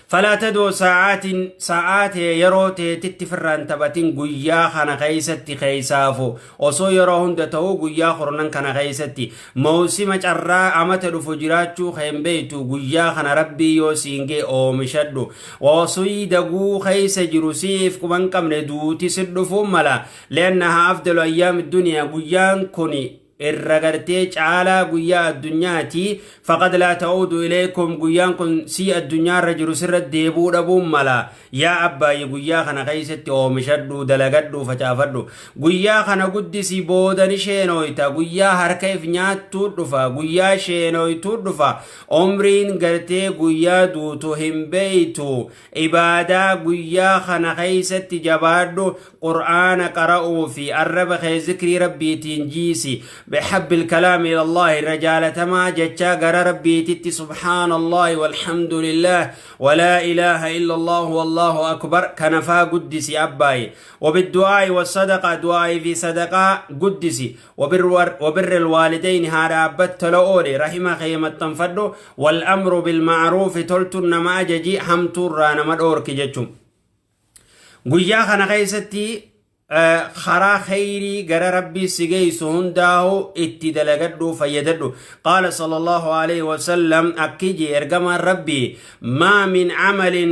فلا تدع ساعات, ساعات yeroo teetitti firraan taphatin guyyaa kana keeysatti. Keeysaafu osoo yeroo hunda ta'uu, guyyaa 10 kana keeysatti mawsima carraa amata dhufu jiraachuu kan beeytu, guyyaa kana Rabbii yoo siin gee oomishadhu. Osoo daguu keeysa jiru siif quban qabne duuti si dhufuu mala. لأنها أفضل أيام الدنيا, guyyaan kun irra gartee caalaa guyyaa addunyaati. فقد لا تعود إليكم, guyyaan kun si addunyaarra jiru sirra deebuu dhabuun mala. Yaa abbaayi, guyyaa kana keessatti oomishadhu, dalagadhu, facaafadhu. Guyyaa kana guddisi, boodani sheenooyta. Guyyaa harka if nyaattuu dhufa, guyyaa sheenooytuu dhufa. Umriin gartee guyyaa duutu hin beeytu. Ibaadaa guyyaa kana keessatti jabaadhu, Qur'aana qara'uu fi arraba kee zikrii Rabbiitiin jiisi. بحب الكلام إلى الله رجالة ما جتشا غر ربي تتي سبحان الله والحمد لله ولا إله إلا الله والله أكبر كنفا قدسي أباي وبالدعاء والصدقة دعاء في صدقة قدسي وبر الوالدين هذا أبت لأولي رحمة خيمة تنفدو والأمر بالمعروف تلتن ما ججي همتور نما دورك جتشم guyyaa kana keessatti karaa khayrii gara rabbii si geessu hundaa'u itti dalagadhu fayyadadhu. Qaala sallallahu alaihi wasallam akki jee ergamaan rabbii maa min camalin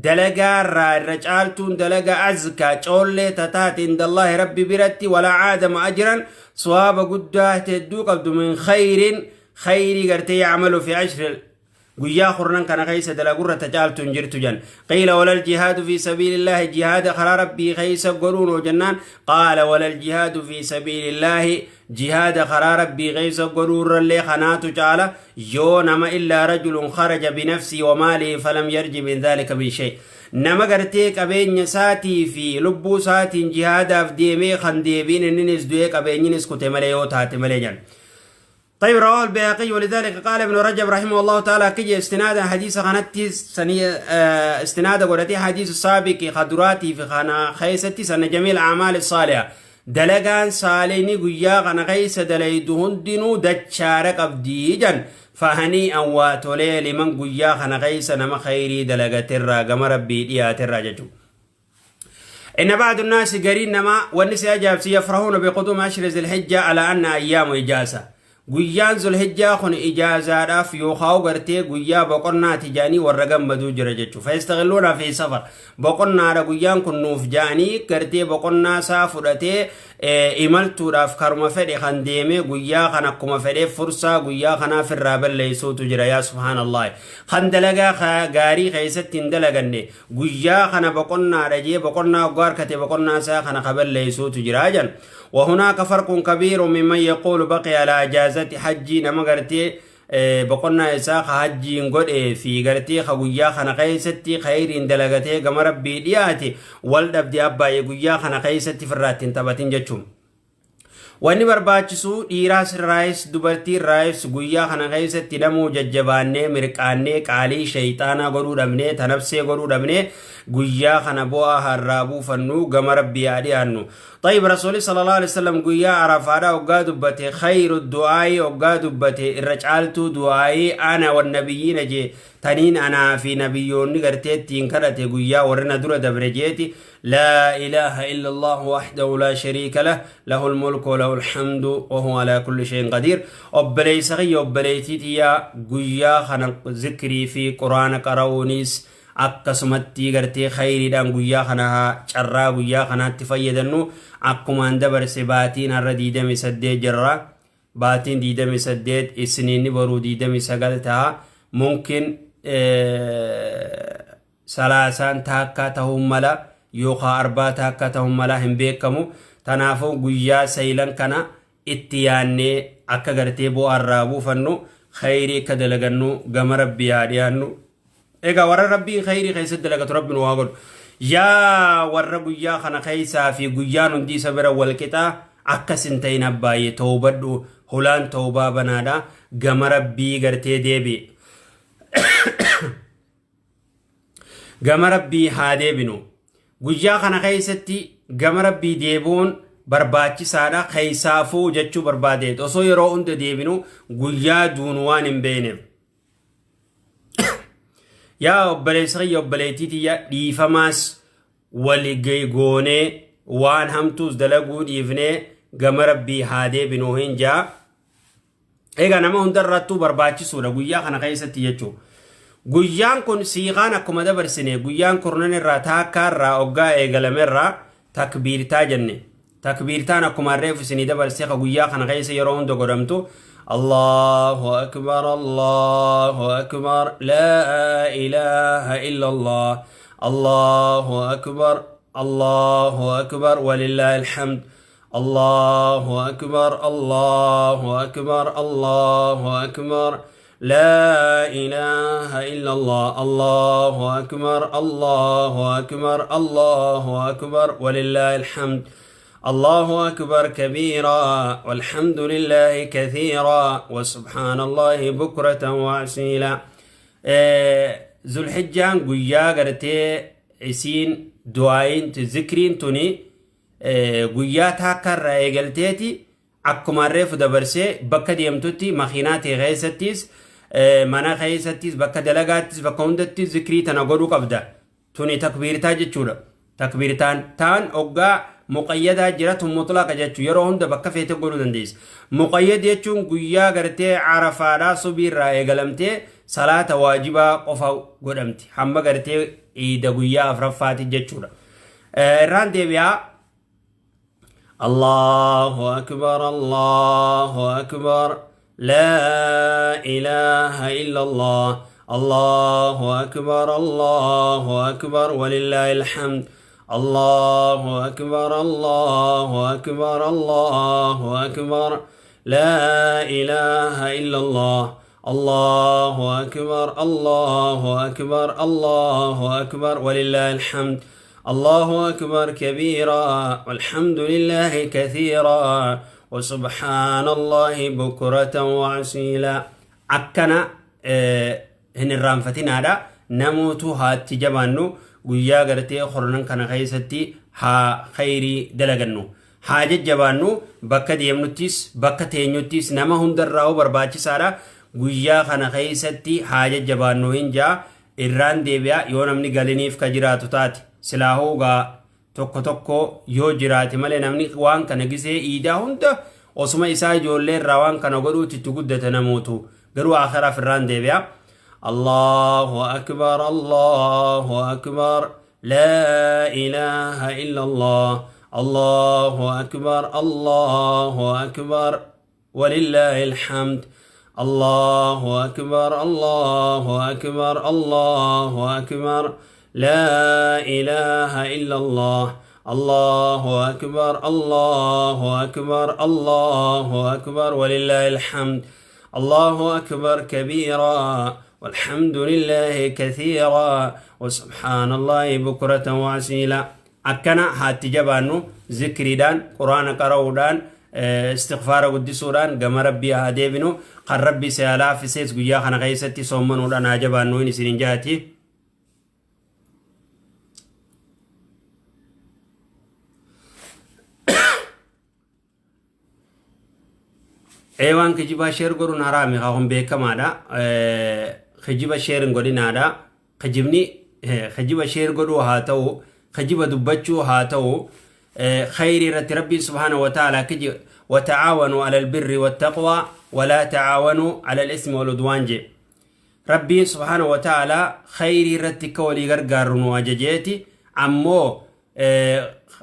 dalagaarraa irra caaltuun dalaga azkaa coollee tataate indallaahi rabbi biratti walaa caadama ajran sawaaba guddaa hedduu qabdu min khayrin khayrii gartee yacmalu fi ashri guyyaa kurnan kana keessa dalagurra tacaaltu hin jirtu jan. Qiila walal jihaadu fi sabiilillaahi jihaada karaa rabbii keessa godhuun hoo jennaan qaala walal jihaadu fi sabiilillaahi jihaada karaa rabbii keessa godhuurrallee kanaatu caala yoo nama illaa rajulun kharaja binafsii wamaalihi falam yarji min dhalika min shay nama gartee qabeenya isaatii fi lubbuu isaatiin jihaadaaf deemee kan deebiin inninis du'ee qabeenyinis kute malee yoo taate malee jan. طيب رواه البيهقي ولذلك قال ابن رجب رحمه الله تعالى كي استنادا حديث خانتي سني استنادا قولتي حديث السابق خدراتي في خانا خيستي سنة جميع الأعمال الصالحة دلقان صالحني قيا خانا خيس دليدهن دينو دچارك أبديجا فهني أواتولي لمن قيا خانا خيس نما خيري دلقات الرا ربي ديات الرا. إن بعض الناس قرين نما والنساء جابسي يفرحون بقدوم عشر ذي الحجة على أن أيام إجازة guyyaan zulhijjaa kun ijaazaadhaaf yookaan gartee guyyaa boqonnaati jaanii warra gammaduu jira jechuudha. Fayyistaqilluuna fi safar boqonnaadha guyyaan kun nuuf jaanii gartee boqonnaa isaa fudhatee imaltuudhaaf karuma fedhe kan deemee guyyaa kan akkuma fedhee fursaa guyyaa kanaaf irraa balleessuutu jira yaa subhaanallah. Kan dalagaa gaarii keessatti hin dalaganne guyyaa kana boqonnaadha jee boqonnaa oggaa harkate boqonnaa isaa kana kaballeessuutu jira jan. وهناك فرق كبير ممن يقول بقي على إجازة حجي نما غرتي بقنا إساق حجي نقول في غرتي خغويا خنا قيستي خير دلغتي غم ربي دياتي والد أبدي أبا يغويا خنا قيستي فراتين تباتين جچوم Wanni barbaachisu dhiiraas irraayis dubartii irraayis guyyaa kana keessatti namuu jajjabaannee mirqaannee qaalii shayxaanaa godhuu dhabnee tanabsee godhuu dhabnee guyyaa kana bu'aa harraa buufannu gama rabbii haa dhiyaannu. طيب رسول صلى الله عليه وسلم guyyaa arafaadhaa hoggaa dubbate khayru du'aayi hoggaa dubbate irra caaltuu du'aayi ana wannabiyyiina jee taniin anaa fi nabiyyoonni gartee ittiin kadhate guyyaa warri na dura dabre jeeti لا إله إلا الله وحده لا شريك له له الملك وله الحمد وهو على كل شيء قدير. obboleessa kiyya obboleettii tiyyaa guyyaa kana zikrii fi quraana qara'uunis akkasumatti gartee khayriidhaan guyyaa kana carraa guyyaa kanaatti fayyadamnu akkumaan dabarse baatiin har'a 28 jirra baatiin 28 isniinni boruu 29 ta'a mumkin salaasaan taakkaa ta'uu mala yookaan arbaa taakkaa ta'uu mala hin beekamu tanaafuu guyyaa saylan kana itti yaannee akka gartee bu'aarraa buufannu khayrii akka dalagannu gama rabbii haa dhiyaannu. Egaa warra rabbiin khayrii keessatti dalagatu rabbiin waa godhu. Yaa warra guyyaa kana keessaa fi guyyaan hundi isa bira wal qixaa akkas hin ta'in abbaay'ee toobadhu hulaan toobaa banaadha gama rabbii gartee deebi'e. Gama rabbii haa deebinu. Guyyaa kana keessatti gama rabbii deebi'uun barbaachisaadha keessaafuu jechuu barbaadeet osoo yeroo hunda deebinu guyyaa duunu waan hin beekneef. Yaa obboleessa kiyya obboleettii tiyya dhiifamaas wali goonee waan hamtuus dalaguu dhiifnee gama rabbii haa deebinu hin jaa. Egaa nama hundarrattuu barbaachisuudha guyyaa kana keessatti jechuudha. Guyyaan kun siiqaan akkuma dabarsine guyyaan kurnan irraa taakkaa irraa oggaa eegalamerraa takbiirtaa jenne. Takbiirtaan akkuma reefu isinii dabarsee ka guyyaa kana keessa yeroo hunda godhamtu Allahu akbar Allahu akbar laa ilaaha illa Allah Allahu akbar Allahu akbar walillaahi alhamd Allahu akbar Allahu akbar Allahu akbar لا إله إلا الله الله أكبر الله أكبر الله أكبر ولله الحمد الله أكبر كبيرا والحمد لله كثيرا وسبحان الله بكرة وأصيلا. Zulhijjaan guyyaa gartee isiin du'aayin zikriin tuni guyyaa taakka irraa eegalteeti, akkuma reefu dabarsee bakka deemtutti, makiinaa ta'e keessattis, mana keessattis, bakka dalagaattis, bakka hundattis zikrii tana godhuu qabda. Tuni takbiirtaa jechuudha. Takbiirtaan taan oggaa muqayyadaa jira, tun mutlaqa jechuu, yeroo hunda bakka feete godhuu dandeessa. Muqayyad jechuun guyyaa gartee Arafaadhaa subii irraa eegalamtee salaata waajibaa qofa godhamti hamma gartee iida guyyaa afuraffaati jechuudha. Irraan deebi'aa. الله أكبر الله أكبر لا إله إلا الله الله أكبر الله أكبر ولله الحمد الله أكبر الله أكبر الله أكبر لا إله إلا الله الله أكبر الله أكبر الله أكبر ولله الحمد الله أكبر كبيرا والحمد لله كثيرا وسبحان الله بكرة وأصيلا. Akkana hin irraanfatinaadha. Namootu haatti jabaannu, guyyaa gartee hornan kana keessatti haa khayrii dalagannu, haa jajjabaannu. Bakka deemnuttis, bakka teenyuttis, nama hundarraa barbaachisaadha. Guyyaa kana keessatti haa jajjabaannu hin jaa. Irraan deebi'a, yoo namni galiniif ka jiraatu taate. Silaahuu gaa tokko tokko yoo jiraate malee, namni waan kana gisee iidaa hunda osuma isaa ijoollee irraa waan kana godhuutti itti guddate namootu. Garuu akhiraaf irraan deebi'a. الله أكبر الله أكبر لا إله إلا الله الله أكبر الله أكبر ولله الحمد الله أكبر الله أكبر الله أكبر لا إله إلا الله الله أكبر الله أكبر الله أكبر ولله الحمد الله أكبر كبيرا والحمد لله كثيرا وسبحان الله بكرة وأصيلا. Akkana haatti jabaannu, zikriidhaan, Quraana qara'uudhaan, istighfaara guddisuudhaan gama Rabbii haa deebinu. Kan Rabbi si haa laaffisees guyyaa kana keessatti soommanuudhaan haa jabaannu hin isinin jaati. Ee, waan kijibaa share godhuun haraami haa, kun beekamaadha. Kijiba share hin godhinaadha. Kijibni kijiba share godhuu haa ta'u, kijiba dubbachuu haa ta'u, khayrii irratti Rabbiin سبحانه وتعالى وتعاونوا على البر والتقوى ولا تعاونوا على الإثم والعدوان je. Rabbiin سبحانه وتعالى khayrii irratti akka walii gargaaru nu ajajeeti, ammoo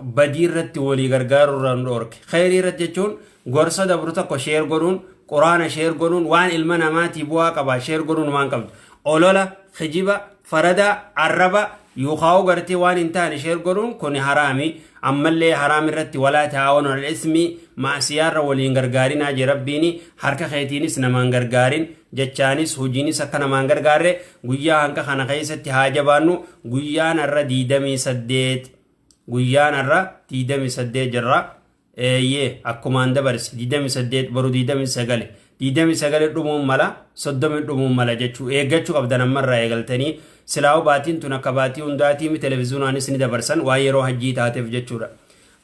badii irratti walii gargaaruu irraa nu dhorke. Khayrii irratti jechuun gorsa dabru tokko share godhuun, Quraana share godhuun, waan ilma namaatii bu'aa qaba share godhuun waan qabdu. Olola, kijiba, farada, arraba yookaan gartee waan hin taane share godhuun kun haraami. Ammallee haraam irratti ولا تعاونوا على الإثم, maasiyaarra waliin gargaarinaa je Rabbiini. Harka keetiinis namaan gargaarin, jechaanis hojiinis akka namaan gargaarre. Guyyaa hanqa kana keessatti haa jabaannu. Guyyaan har'a 28, guyyaan har'a 28 jirra. Eeyyee, akkumaan dabarse 28, boru 29, 29 dhumuun mala, 30 dhumuun mala jechuu eeggachuu qabdan ammarraa eegaltanii. Silaa'u baatiin tun akka baatii hundaatii televezyiinaanis ni dabarsan, waan yeroo hajjii taateef jechuudha.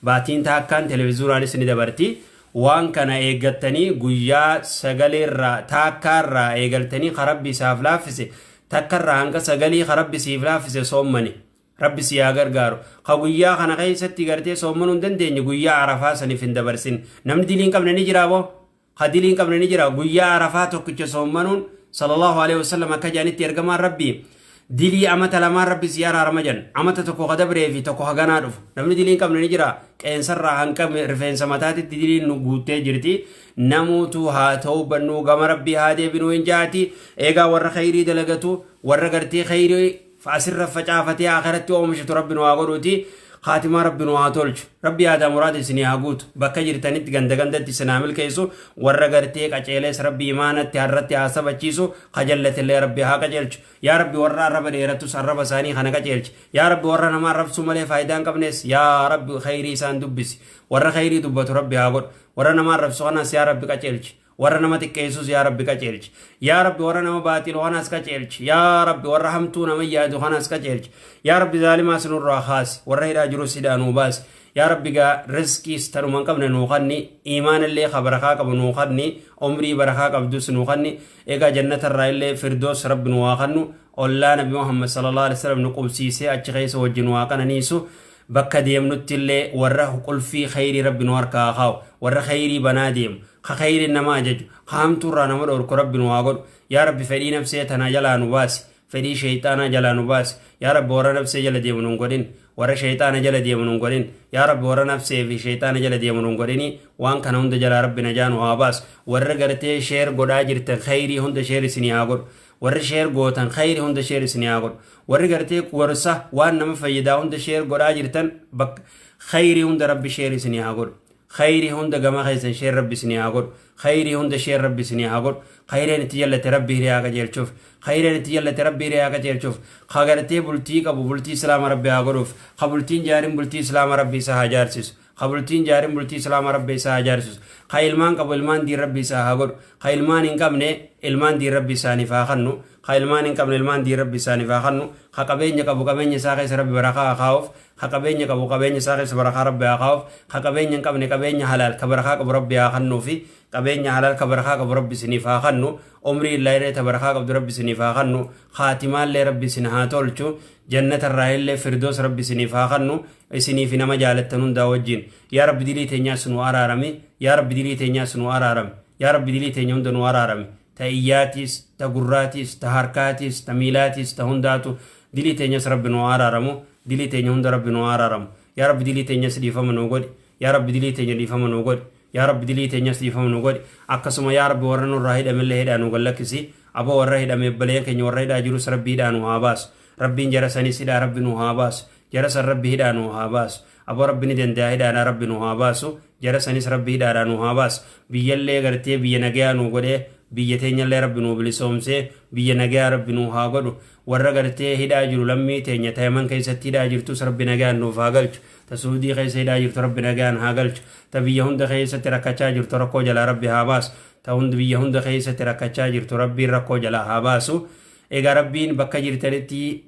Baatiin taakkaan televezyiinaanis ni dabarti. Waan kana eeggattanii guyyaa sagaleerraa taakkaarraa eegaltanii, Rabbi isaaf laaffise takkarraa hanga sagalii, Rabbi siif laaffise soommani. Rabbi si haa gargaaru. Ka guyyaa kana keessatti gartee soommanuu hin dandeenye guyyaa Arafaa saniif hin dabarsin. Namni dilii hin qabne ni jira boo? Ka dilii hin qabne ni jira? Guyyaa Arafaa tokkicha soommanuun, صلى الله عليه وسلم akka jedhanitti, ergamaan Rabbii, dilii amata lamaan Rabbi si araarama jedhan, amata tokko ka dabree fi tokko haganaa dhufu. Namni dilii hin qabne ni jira? Qeensarraa hanqa rifeensa mataatitti diliin nu guuttee jirti. Namuutu haa ta'u bannuu, gama Rabbii haa deebinuu hin jaati. Eegaa warra khayrii dalagatu, warra gartee khayrii asirra facaafatee akhiratti oomishatu Rabbi nu haa godhuuti. Haatimaa Rabbi nu haa tolchu. Rabbi yaadaa muraada isinii haa guutu. Bakka jirtanitti ganda gandatti isin haa milkeessu. Warra gartee qaceelees Rabbi imaanatti har'atti haa sabachiisu. Kajallatillee Rabbi haa qaceelchu. Yaa Rabbi, warra arraba dheeratus arraba isaanii kana qaceelchi. Yaa Rabbi, warra nama arrabsuu malee faayidaa hin qabnes, yaa Rabbi, khayrii isaan dubbisi. Warra khayrii dubbatu Rabbi haa godhu. Warra nama arrabsu kanas, yaa Rabbi, qaceelchi. Warra nama xiqqeessus, yaa Rabbi, qaceelchi. Yaa Rabbi, warra nama baaxilu kanas qaceelchi. Yaa Rabbi, warra hamtuu nama yaadu kanas qaceelchi. Yaa Rabbi, zaalimaas nurraa kaasi. Warra hidhaa jirus hidhaa nuu baasi. Yaa Rabbi, gaa rizqiis tanuma hin qabne nuu kanni, iimaanallee ka barakaa qabu nuu kanni, umrii barakaa qabdus nuu kanni. Egaa jannatarraa illee firdoos Rabbi nu haa kannu. Ollaa Nabi Muhammad sallallahu alaihi wasallam nu qubsiisee achi keessa wajji nu haa qananiisu. Bakka deemnutti illee warra qulfii khayrii Rabbi nu harkaa haa kaa'u. Warra khayrii banaa deemu, ka khayriin nama ajaju, ka hamtuurraa nama dhorku Rabbi nu haa godhu. Yaa Rabbi, fedhii nafsee tanaa jalaa nu baasi. Fedhii sheeyxaanaa jalaa nu baasi. Yaa Rabbi, warra nafsee jala deemu nun godhin. Warra sheeyxaana jala deemu nun godhin. Yaa Rabbi, warra nafsee fi sheeyxaana jala deemu nun godhini. Waan kana hunda jalaa Rabbi najaa nu haa baasu. Warra gartee share godhaa jirtan, khayrii hunda share isinii haa godhu. Warri share gootan, khayrii hunda share isinii haa godhu. Warri gartee gorsa waan nama fayyadaa hunda share godhaa jirtan, bakka khayrii hunda Rabbi share isinii haa godhu. Khayrii hunda gama keessan share Rabbi isinii haa godhu. Khayrii hunda share Rabbi isinii haa godhu. Khayreen itti jallate Rabbi hiriyaa qajeelchuuf. Khayreen itti jallate Rabbi hiriyaa qajeelchuuf. Ka gartee bultii qabu bultii Islaama Rabbi haa godhuuf. Ka bultiin jaarin bultii Islaama Rabbi isa haa jaarsisu. Ka bultiin jaarin bultii Islaama Rabbi isa haa jaarsisu. Ka ilmaan qabu ilmaan diin Rabbi isaa haa godhu. Ka ilmaan hin qabne ilmaan diin Rabbi isaaniif haa kannu. Ka ilmaan hin qabne ilmaan diin Rabbi isaaniif haa kannu. Ka qabeenya qabu qabeenya isaa keessa Rabbi barakaa haa kaa'uuf. Ka qabeenya qabu qabeenya isaa keessa barakaa Rabbi haa kaa'uuf. Ka qabeenya hin qabne qabeenya halaal ka barakaa qabu Rabbi haa kannuufi. Qabeenya halaal ka barakaa qabu Rabbi isiniif haa kannu. Umrii illee ta barakaa qabdu Rabbi isiniif haa kannu. Khaatimaallee Rabbi isin haa tolchu. Jannatarraa illee firdoos Rabbi isiniif haa kannu, isinii fi nama jaalattan hundaa wajjin. Yaa Rabbi, dilii teenyaas nu araarami. Yaa Rabbi, dilii teenyaas nu araarami. Yaa Rabbi, dilii teenya hunda nu araarami, ta iyyaatiis, ta gurraatiis, ta harkaatiis, ta miilaatiis, ta hundaatu. Dilii teenyas Rabbi nu araaramu. Dilii teenya hunda Rabbi nu araaramu. Yaa Rabbi, dilii teenyas dhiifama nu godhi. Yaa Rabbi, dilii teenya dhiifama nu godhi. Yaa Rabbi, dilii teenyas dhiifama nu godhi. Akkasuma, yaa Rabbi, warra nurraa hidhamellee hidhaa nu gallakkisi. Aboo, warra hidhame, obboleeyyan keenya warra hidhaa jirus Rabbi hidhaa nu haa baasu. Rabbiin jara sanis hidhaa Rabbi nu haa baasu. Jara san Rabbi hidhaa nu haa baasu. Aboo, Rabbi ni danda'a, hidhaadhaa Rabbi nu haa baasu. Jara sanis Rabbi hidhaadhaa nu haa baasu. Biyyallee gartee biyya nagayaa nu godhee, biyya teenyallee Rabbi nu bilisoomsee, biyya nagayaa Rabbi nu haa godhu. Warra gartee hidhaa jiru, lammii teenya ta Yaman keessatti hidhaa jirtus Rabbi nagayaan nuuf haa galchu. Ta Suudii keessa hidhaa jirtu Rabbi nagayaan haa galchu. Ta biyya hunda keessatti rakkachaa jirtu rakkoo jalaa Rabbi haa baasu. Ta hunda biyya hunda keessatti rakkachaa jirtu Rabbiin rakkoo jalaa haa baasu. Egaa Rabbiin bakka jirtanitti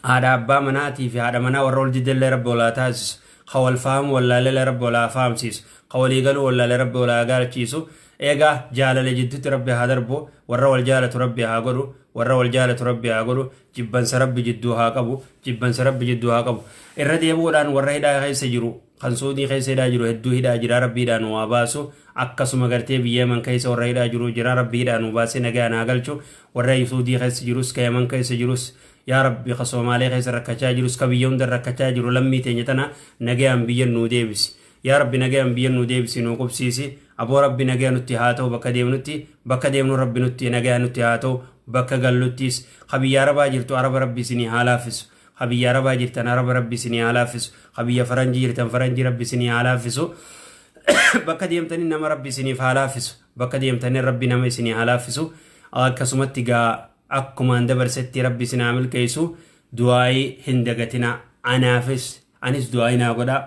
haadha abbaa manaatii fi haadha manaa warra ol didallee Rabbi ol haa taasisu. Ka wal fahamu wallaalellee Rabbi ol haa fahamsiisu. Ka walii galuu wallaalee Rabbi ol haa gaalchiisu. Egaa jaalala jidduutti Rabbi haa darbu. Warra wal jaalatu Rabbi haa godhu. Warra wal jaalatu Rabbi haa godhu. Jibbansa Rabbi jidduu haa qabu. Jibbansa Rabbi jidduu haa qabu. Irra deebi'uudhaan warra hidhaa keessa jiru, kan Suudii keessa hidhaa jiru hedduu hidhaa jira, Rabbi hidhaa nu haa baasu. Akkasuma gartee biyya Yaman keessa warra hidhaa jiru jira, Rabbi hidhaa nu baasee nagaan haa galchu. Warra Suudii keessa jirus, ka Yaman keessa jirus, yaa Rabbi, ka Soomaalee keessa rakkachaa jirus, ka biyya hunda rakkachaa jiru, lammii teenya tana nagayaan biyya nuu deebisi. Yaa Rabbi, nagayaan biyya nuu deebisi, nuu qubsiisi. Aboo, Rabbi nagaya nutti haa ta'u bakka deemnutti. Bakka deemnu Rabbi nutti nagaya nutti haa ta'u. Bakka galluttis, ka biyya Arabaa jirtu Araba Rabbi isinii haa laaffisu. Ka biyya Arabaa jirtan Araba Rabbi isinii haa laaffisu. Ka biyya faranjii jirtan faranjii Rabbi isinii haa laaffisu. Bakka deemtanii nama Rabbi isiniif haa laaffisu. Bakka deemtanii Rabbi nama isinii haa laaffisu. Akkasumatti gaa akkumaan dabarsetti Rabbi isin haa milkeessu. Du'aayii hin dagatina. Anaafis, anis du'aayii naa godha.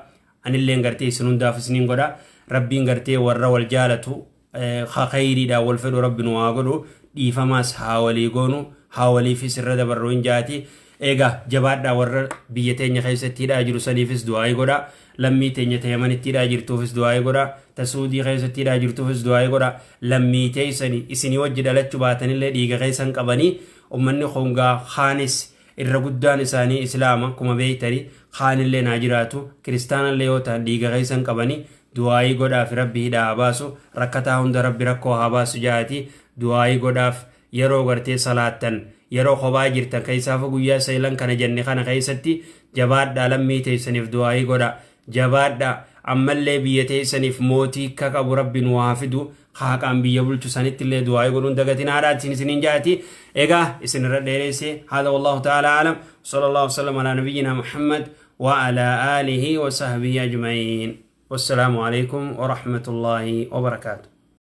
Anilleen gartee isin hundaaf isiniin godha. Rabbiin gartee warra wal jaalatu, ka khayriidhaan wal fedhu Rabbi nu haa godhu. Dhiifamaas haa walii goonu, haa waliifis irra dabarru hin jaati. Egaa jabaadhaa. Warra biyya teenya keessatti hidhaa jiru saniifis du'aayii godha. Lammii teenya ta Yamanitti hidhaa jirtuufis du'aayii godha. Ta Suudii keessatti hidhaa jirtuufis du'aayii godha. Lammii teessanii isinii wajji dhalachuu baatanillee dhiiga keessan qabanii. Ummanni kun gaa kaanis irra guddaan isaanii Islaama akkuma beektani, kaanillee naa jiraatu, kiristaanallee yoo ta'an dhiiga keessan qabanii. Du'aayii godhaaf. Rabbi hidhaa haa baasu. Rakkataa hunda Rabbi rakkoo haa baasu jaati du'aayii godhaaf. Yeroo gartee salaattan, yeroo kophaa jirtan, keessaafu guyyaa saylan kana jenne kana keessatti jabaadhaa, lammii teessaniif du'aayii godha. Jabaadhaa. Ammallee biyya teessaniif mootii akka qabu Rabbi nu haa fidu, haqaan biyya bulchu sanitti illee du'aayii godhuun dagatinaadha isin isiniin jaati. Egaa isin irra dheeresse. Haadha, wallahu ta'ala alam. Sallallahu wasallam ala nabiyyina Muhammad. وعلى آله وصحبه أجمعين. والسلام عليكم ورحمة الله وبركاته.